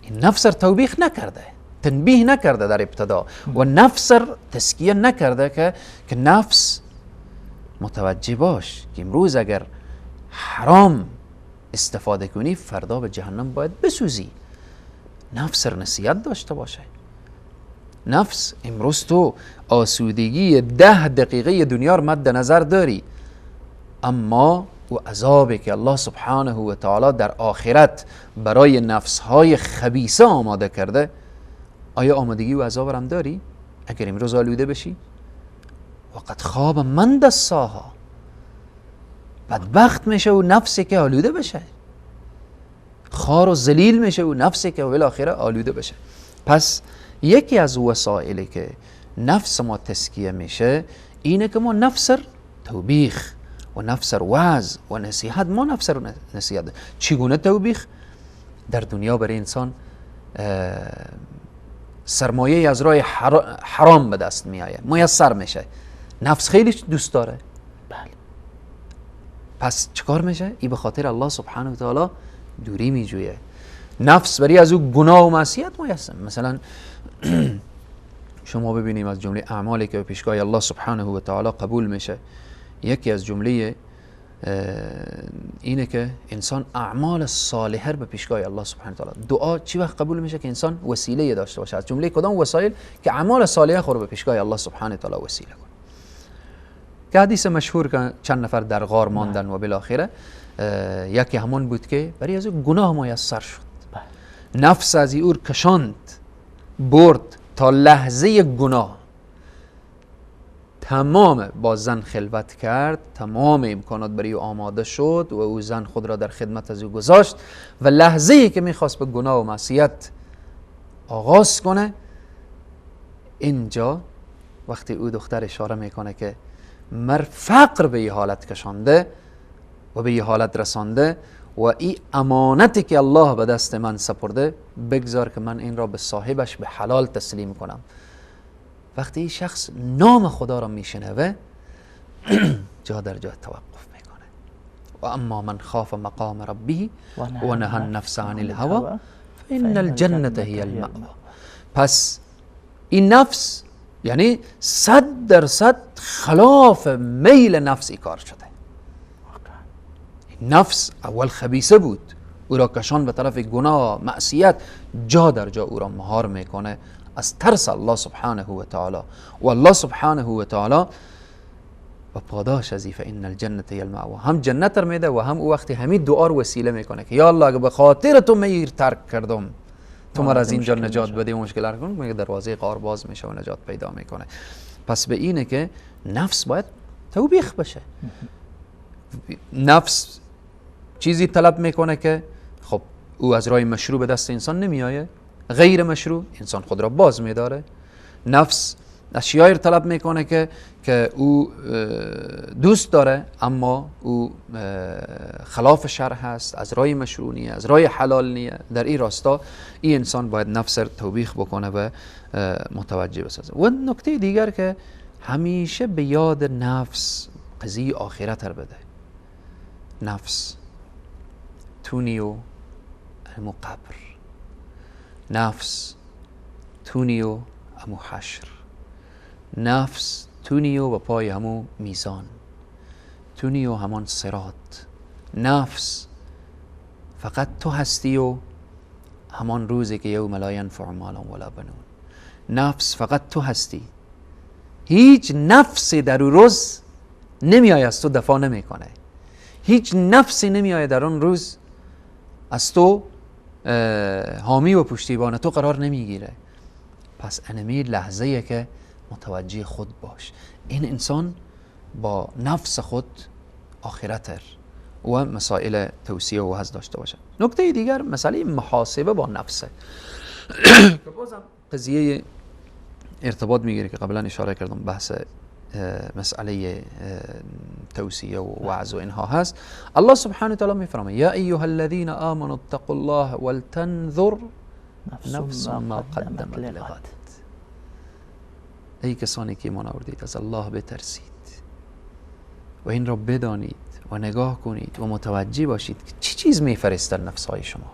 این نفس را توبیخ نکرده، تنبیه نکرده در ابتدا و نفس را تزکیه نکرده که نفس متوجه باش که امروز اگر حرام استفاده کنی فردا به جهنم باید بسوزی. نفس را نصیحت داشته باشه. نفس امروز تو آسودگی 10 دقیقه دنیا رو مد نظر داری، اما و عذابی که الله سبحانه و تعالی در آخرت برای نفسهای خبیثه آماده کرده، آیا آمادگی و عذاب هم داری؟ اگر امروز آلوده بشی، وقد خواب من دساها، بدبخت میشه و نفسی که آلوده بشه، خار و ذلیل میشه و نفسی که بالاخره آلوده بشه. پس یکی از وسایلی که نفس ما تزکیه میشه اینه که ما نفس توبیخ و نفس وعظ و نصیحت، ما نفس نصیحت. چگونه توبیخ؟ در دنیا برای انسان سرمایه از راه حرام به دست میآید، میسر میشه، نفس خیلی دوست داره. بله. پس چیکار میشه؟ ای به خاطر الله سبحانه و تعالی دوری میجویه. نفس برای از او گناه و معصیت میسر. مثلا شما ببینیم از جمله اعمالی که به پیشگاه الله سبحانه و تعالی قبول میشه، یکی از جمله اینه که انسان اعمال صالحه به پیشگاه الله سبحانه و تعالی. دعا چی وقت قبول میشه؟ که انسان وسیله داشته باشه. از جمله کدام وسایل؟ که اعمال صالحه خود به پیشگاه الله سبحانه و تعالی وسیله کنه. که حدیث مشهور که چند نفر در غار ماندن و بالاخره یکی همون بود که برای از گناه میسر شد، نفس از او کشاند برد تا لحظه گناه، تمام با زن خلوت کرد، تمام امکانات برای او آماده شد و او زن خود را در خدمت از او گذاشت و لحظه ای که میخواست به گناه و معصیت آغاز کنه، اینجا وقتی او دختر اشاره میکنه که مر فقر به این حالت کشانده و به این حالت رسانده و این امانتی که الله به دست من سپرده، بگذار که من این را به صاحبش به حلال تسلیم کنم. وقتی این شخص نام خدا را میشنوه جا در جا توقف میکنه. و اما من خاف مقام ربه و نهى النفس عن الهوى فإن الجنة هي المأوى. پس این نفس یعنی 100% خلاف میل نفس کار شده. نفس اول خبیثه بود، او را کشان به طرف گناه معصیت، جا در جا او را مهار میکنه از ترس الله سبحانه و تعالی. و الله سبحانه و تعالی و پاداش از فإن الجنة هي المأوى، هم جنت رو میده و هم او وقتی همین دعا رو وسیله میکنه که یا الله اگه به خاطر تو میر ترک کردم، تو مرا از اینجا نجات بده و مشکل رو کن، میگه دروازه غار باز میشه و نجات پیدا میکنه. پس به اینه که نفس باید توبیخ بشه. نفس چیزی طلب میکنه که خب او از راه مشروع به دست انسان نمیآید، غیر مشروع انسان خود را باز میداره. نفس اشیایی طلب میکنه که او دوست داره، اما او خلاف شرع هست، از راه مشروع نیه، از راه حلال نیه. در این راستا این انسان باید نفس را توبیخ بکنه و متوجه بسازه. و نکته دیگر که همیشه به یاد نفس قضیه آخرت رو بده. نفس تونیو همو قبر، نفس تونی و امو حشر، نفس تونی و پای همو میزان، تونی و همان صراط. نفس فقط تو هستی و همان روزی که یوم لا ینفع مال ولا بنون. نفس فقط تو هستی، هیچ نفسی در اون روز نمیآید از تو دفاع نمیکنه، هیچ نفسی نمیآید در اون روز از تو حامی و پشتیبان تو قرار نمیگیره. پس انمی لحظه‌ایه که متوجه خود باش. این انسان با نفس خود آخرتر و مسائل توصیه و حز داشته باشه. نکته دیگر مسئله محاسبه با نفسه که بازم قضیه ارتباط میگیره که قبلا اشاره کردم، بحث مسئله توصیه و وعظ و اینها هست. الله سبحانه و تعالی میفرماید یا ایها الذین آمنوا اتقوا الله ولتنظر نفس ما قدمت لغد. ای کسانی که ایمان آوردید از الله بترسید و این را بدانید و نگاه کنید و متوجه باشید که چی چیز میفرستن نفسهای شما،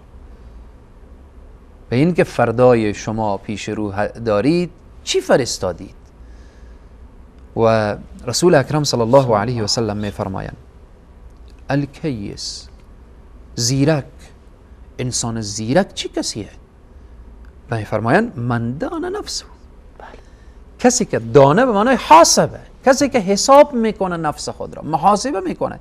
به این که فردای شما پیش رو دارید چی فرستادید. و رسول اکرم صلی الله علیه و سلم میفرمایند الکیس، زیرک، انسان زیرک چی کسیه؟ و میفرمایند من دان نفسه، کسی که دانه به معنای حاسبه، کسی که حساب میکنه نفس خود را، محاسبه میکنه.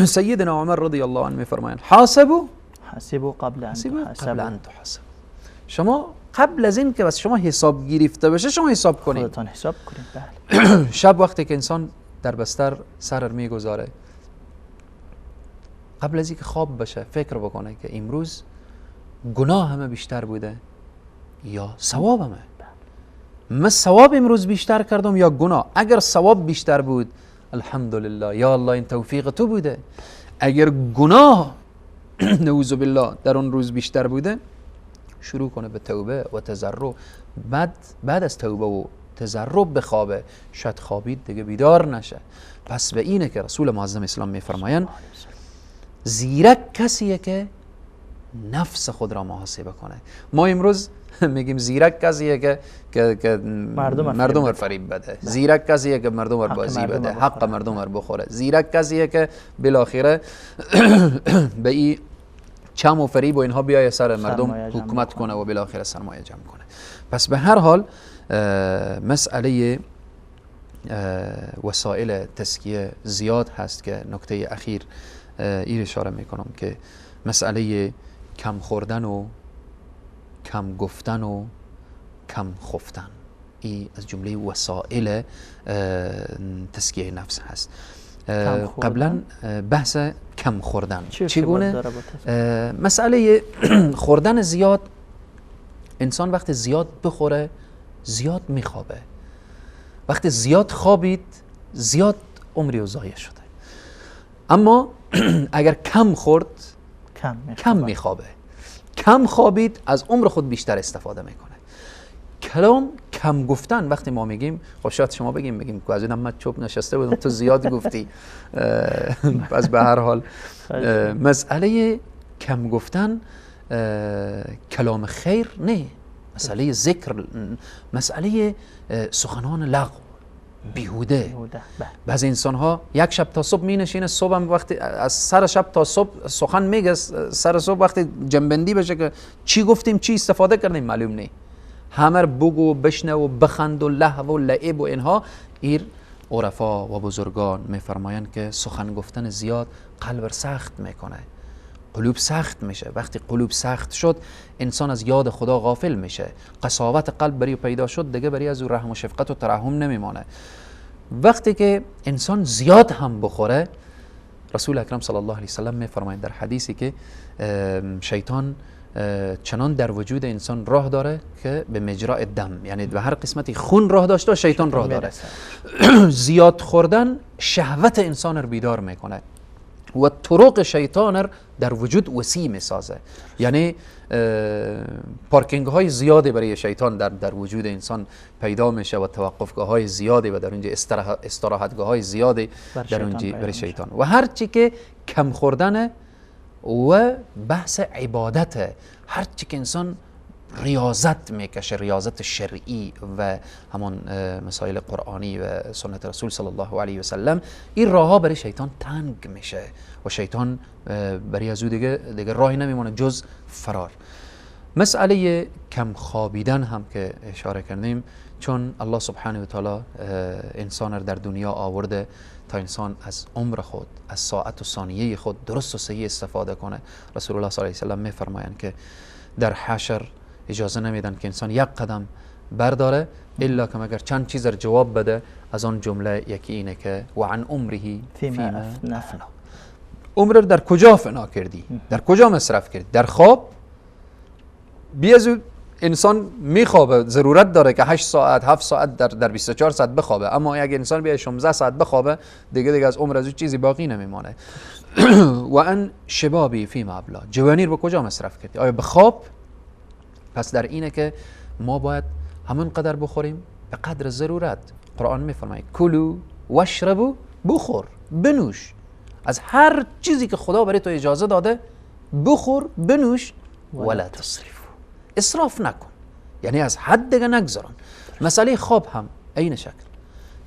سیدنا عمر رضی الله عنه میفرمایند حاسبوا حاسبوا قبل ان تحاسبوا. شما قبل از این که بس شما حساب گرفته بشه شما حساب کنید، خودتان حساب کنید. بله. شب وقتی که انسان در بستر سر میگذاره، قبل از اینکه خواب بشه فکر بکنه که امروز گناه همه بیشتر بوده یا ثوابمه، من ثواب امروز بیشتر کردم یا گناه. اگر ثواب بیشتر بود الحمدلله، یا الله این توفیق تو بوده. اگر گناه نعوذ بالله در اون روز بیشتر بوده، شروع کنه به توبه و تضرع. بعد از توبه و تضرع بخوابه، شاید خوابید دیگه بیدار نشه. پس به اینه که رسول معظم اسلام میفرمایند زیرک کسیه که نفس خود را محاسبه کنه. ما امروز میگیم زیرک کسیه که مردم را فریب بده، زیرک کسیه که مردم را بازی بده، حق مردم را بخوره، زیرک کسیه که بالاخره به این چم و فریب و اینها بیای سر مردم حکومت کنه و بالاخره سرمایه جمع کنه. پس به هر حال مسئله وسایل تزکیه زیاد هست که نکته اخیر این اشاره میکنم که مسئله کم خوردن و کم گفتن و کم خفتن، این از جمله وسایل تزکیه نفس هست. قبلا بحث کم خوردن چگونه مسئله خوردن زیاد، انسان وقتی زیاد بخوره زیاد میخوابه، وقتی زیاد خوابید زیاد عمری و ضایع شده. اما اگر کم خورد کم میخوابه، کم خوابید از عمر خود بیشتر استفاده میکنه. کلام کم گفتن، وقتی ما میگیم خب شاید شما بگیم که از اینم من چوب نشسته بودم تو زیاد گفتی. پس به هر حال مسئله کم گفتن کلام خیر نه، مسئله ذکر، مسئله سخنان لغو بیهوده. بعضی انسان ها یک شب تا صبح می نشینه، صبح هم وقتی از سر شب تا صبح سخن میگه، سر صبح وقتی جنبندی بشه که چی گفتیم چی استفاده کردیم معلوم نه، همه رو بگو بشنه و بخند و لهو و لعب و اینها. ایر عرفا و بزرگان میفرمایند که سخن گفتن زیاد قلب سخت میکنه، قلوب سخت میشه. وقتی قلوب سخت شد انسان از یاد خدا غافل میشه، قساوت قلب بری پیدا شد دیگه بری از او رحم و شفقت و ترحم نمیمانه. وقتی که انسان زیاد هم بخوره، رسول اکرم صلی الله علیه وسلم میفرمایند در حدیثی که شیطان چنان در وجود انسان راه داره که به مجرای دم، یعنی به هر قسمتی خون راه داشته و شیطان راه داره. زیاد خوردن شهوت انسان رو بیدار میکنه و طرق شیطان در وجود وسیع میسازه، یعنی پارکینگ های زیادی برای شیطان در وجود انسان پیدا میشه و توقفگاه های زیادی و در اونجا استراحتگاه های زیادی در اونجا برای شیطان. و هرچی که کم خوردن و بحث عبادته، هرچی که انسان ریاضت میکشه، ریاضت شرعی و همان مسائل قرآنی و سنت رسول صلی الله علیه و سلم، این راه ها برای شیطان تنگ میشه و شیطان برای از او دیگه راهی نمیمونه جز فرار. مسئله کم خوابیدن هم که اشاره کردیم، چون الله سبحانه و تعالی انسان را در دنیا آورده تا انسان از عمر خود، از ساعت و ثانیه خود درست و صحیح استفاده کنه. رسول الله صلی الله علیه و سلم میفرمایند که در حشر اجازه نمیدن که انسان یک قدم برداره الا که مگر چند چیز را جواب بده. از آن جمله یکی اینه که و عن عمره فیما افنا، عمر در کجا فنا کردی، در کجا مصرف کردی؟ در خواب. بیازو انسان میخوابه، ضرورت داره که 8 ساعت 7 ساعت در 24 ساعت بخوابه، اما اگه انسان بیای 16 ساعت بخوابه دیگه از عمر از او چیزی باقی نمیمانه. و ان شبابی فیما ابلا، جوانی رو به کجا مصرف کردی؟ آیا به خواب؟ پس در اینه که ما باید همون قدر بخوریم به قدر ضرورت. قرآن میفرماید کلو واشربو، بخور بنوش، از هر چیزی که خدا برای تو اجازه داده بخور بنوش، ولا تسرفوا، اسراف نکن، یعنی از حد دیگه نگذران. مسئله خواب هم عین شکل،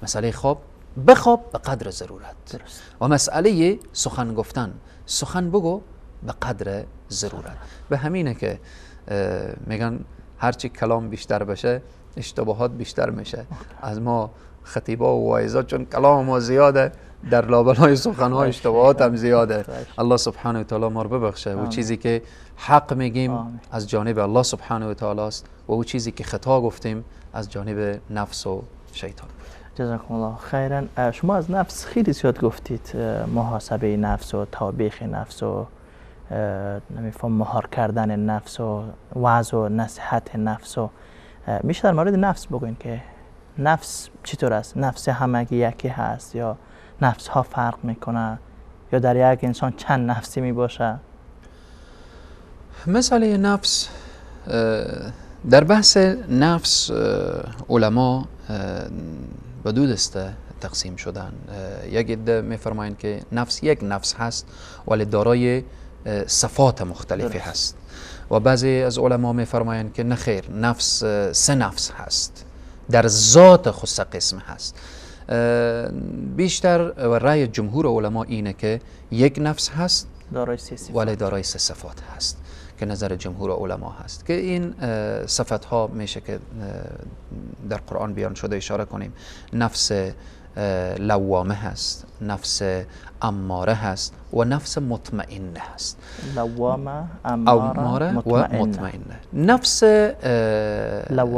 مسئله خواب بخواب به قدر ضرورت. درست. و مسئله سخن گفتن، سخن بگو به قدر ضرورت. به همینه که میگن هرچی کلام بیشتر بشه اشتباهات بیشتر میشه. از ما خطیبا و واعظا چون کلام ما زیاده، در لابلای سخنها اشتباهات هم زیاده. الله سبحانه و تعالی ما رو ببخشه. و چیزی که حق میگیم از جانب الله سبحانه و تعالی است و او چیزی که خطا گفتیم از جانب نفس و شیطان. جزاکم الله خیرا. شما از نفس خیلی زیاد گفتید، محاسبه نفس و توبیخ نفس و نمیفهم مهار کردن نفس و وعظ و نصیحت نفس و میشه در مورد نفس بگوین که نفس چطور است؟ نفس همگی یکی هست یا نفس ها فرق میکنه یا در یک انسان چند نفسی میباشه؟ مسئله نفس، در بحث نفس علما به دو دسته تقسیم شدن. یک عده میفرمایند که نفس یک نفس هست ولی دارای صفات مختلفی هست، و بعضی از علما میفرمایند که نخیر، نفس سه نفس هست، در ذات خود سه قسم هست. بیشتر و رأی جمهور علما اینه که یک نفس هست ولی دارای سه صفات هست که نظر جمهور علما هست، که این صفت ها میشه که در قرآن بیان شده اشاره کنیم. نفس لوامه هست، نفس اماره هست و نفس مطمئنه هست. لوامه، اماره و مطمئنه. نفس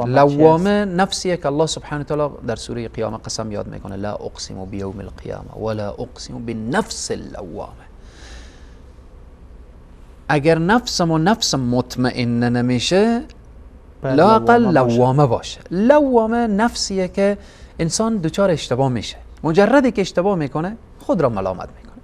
لوامه نفسیه که الله سبحانه وتعالی در سوره قیامه قسم یاد میکنه، لا اقسم بیوم القیامه ولا اقسم بالنفس اللوامه. اگر نفس ما نفس مطمئنه نمیشه، لااقل لوامه باشه. لوامه نفسیه که انسان دچار اشتباه میشه، مجردی که اشتباه میکنه خود را ملامت میکنه،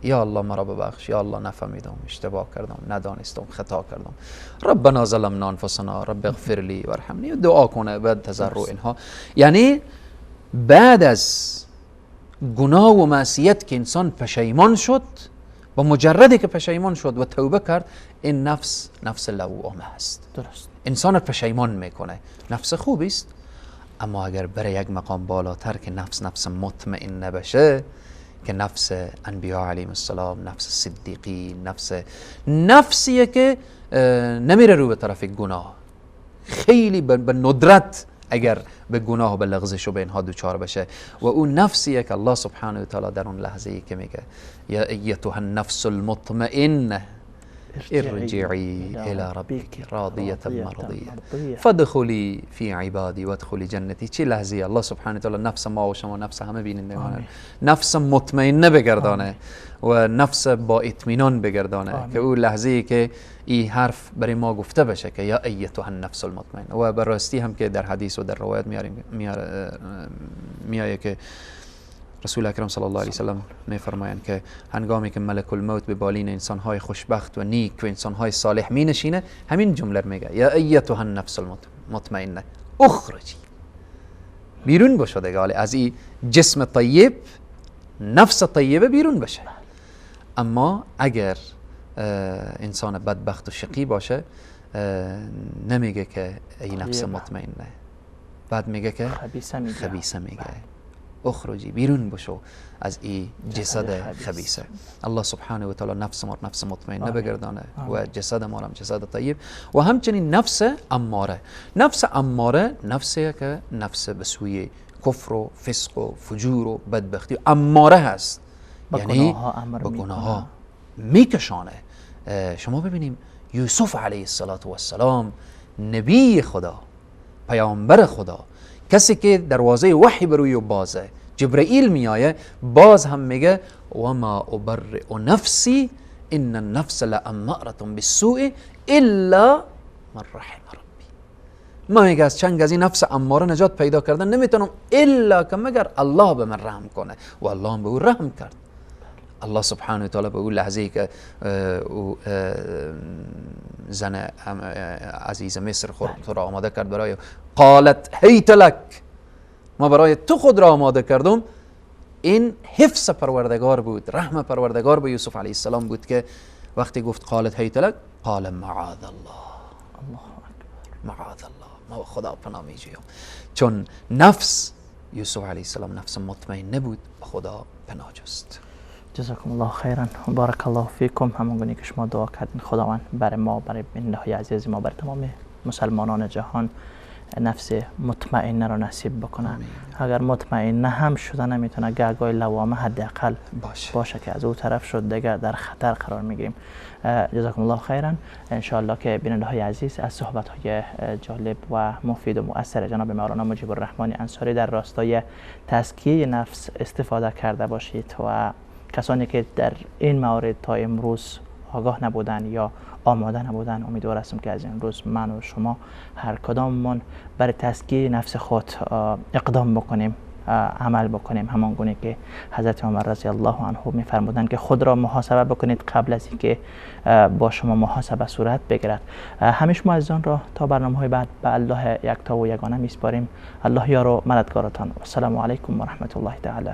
یا الله مرا ببخش، یا الله نفهمیدم، اشتباه کردم، ندانستم، خطا کردم، ربنا ظلمنا انفسنا رب اغفر لی وارحمنی، دعا کنه بعد تضرع اینها. یعنی بعد از گناه و معصیت که انسان پشیمان شد، با مجردی که پشیمان شد و توبه کرد، این نفس نفس لوامه است. درست. انسان پشیمان میکنه، نفس خوبی است. اما اگر برای یک مقام بالاتر که نفس نفس مطمئن نباشه، که نفس انبیا علیهم السلام، نفس صدیقی، نفس نفسیه که نمیره رو به طرف گناه، خیلی به ندرت اگر به گناه و به لغزش و به اینها دوچار بشه، و اون نفسیه که الله سبحانه و تعالی در اون لحظه ای که میگه یا ایتها النفس المطمئنه ارجعی الى ربك راضیه مرضیه فادخلی فی عبادی وادخلی جنتی. چه لحظه الله سبحانه و تعالی نفس ما و شما، نفس همه بینندگان، نفس مطمئنه بگردانه و نفس با اطمینان بگردانه، که او لحظه ای که این حرف برای ما گفته بشه که یا ایتها النفس المطمئنه. و به راستی هم که در حدیث و در روایت میایه که رسول اکرم صلی الله علیه وسلم میفرمایند که هنگامی که ملک الموت به بالین انسانهای خوشبخت و نیک و انسانهای صالح می نشینه، همین جمله میگه یا ایتها النفس المطمئنه اخرجی، بیرون بشو دیگه، از این جسم طیب، نفس طیبه بیرون بشه. اما اگر انسان بدبخت و شقی باشه، نمیگه که ای نفس مطمئنه، بعد میگه که خبیثه میگه، خبیثه میگه اخرجی، بیرون بشو از این جسد خبیثه. الله سبحانه و تعالی نفس ما نفس مطمئنه بگردانه و جسد ما هم جسد طیب. و همچنین نفس اماره، نفس اماره نفسیه که نفس به سوی کفر و فسق و فجور و بدبختی اماره هست، یعنی به گناه ها میکشانه. شما ببینیم یوسف علیه السلام، نبی خدا، پیامبر خدا، کسی که دروازه وحی بر روی بازه، جبرئیل میایه، باز هم میگه و ما ابرئ نفسی ان النفس لاماره بالسوء الا من رحم ربی. ما میگه از چنگ از این نفس اماره نجات پیدا کردن نمیتونم الا که مگر الله به من رحم کنه، و الله هم به او رحم کرد. الله سبحانه و تعالی به او لحظه که او زن عزیز مصر خود را آماده کرد برای قالت هیت لک، ما برای تو خود را آماده کردم، این حفظ پروردگار بود، رحم پروردگار به یوسف علیه السلام بود که وقتی گفت قالت هیت لک، قال معاذ الله، الله اکبر، معاذ الله، ما خدا پناه میجویم. چون نفس یوسف علیه السلام نفس مطمئن بود، خدا پناه جست. جزاکم الله خیرا، بارک الله فیکم. همون گونه که شما دعا کردین خداوند برای ما، برای بنده‌های عزیز ما، برای تمام مسلمانان جهان نفس مطمئنه را نصیب بکنه. اگر مطمئنه هم شده نمیتونه، گهگاهی لوامه حداقل باشه که از او طرف شد دیگه در خطر قرار میگیریم. جزاکم الله خیرا. انشاءالله که بیننده های عزیز از صحبت های جالب و مفید و مؤثر جناب مولانا مجیب الرحمن انصاری در راستای تزکیه نفس استفاده کرده باشید و کسانی که در این موارد تا امروز آگاه نبودن یا آماده نبودن، امیدوار هستم که از امروز من و شما هر کداممان برای تزکیه نفس خود اقدام بکنیم، عمل بکنیم، همان گونه که حضرت عمر رضی الله عنه می‌فرمودند که خود را محاسبه بکنید قبل از اینکه با شما محاسبه صورت بگیرد. همیشه شما عزیزان را تا برنامه‌های بعد به الله یکتا و یگانه میسپاریم. الله یار و مددگارتان. السلام علیکم و رحمت الله تعالی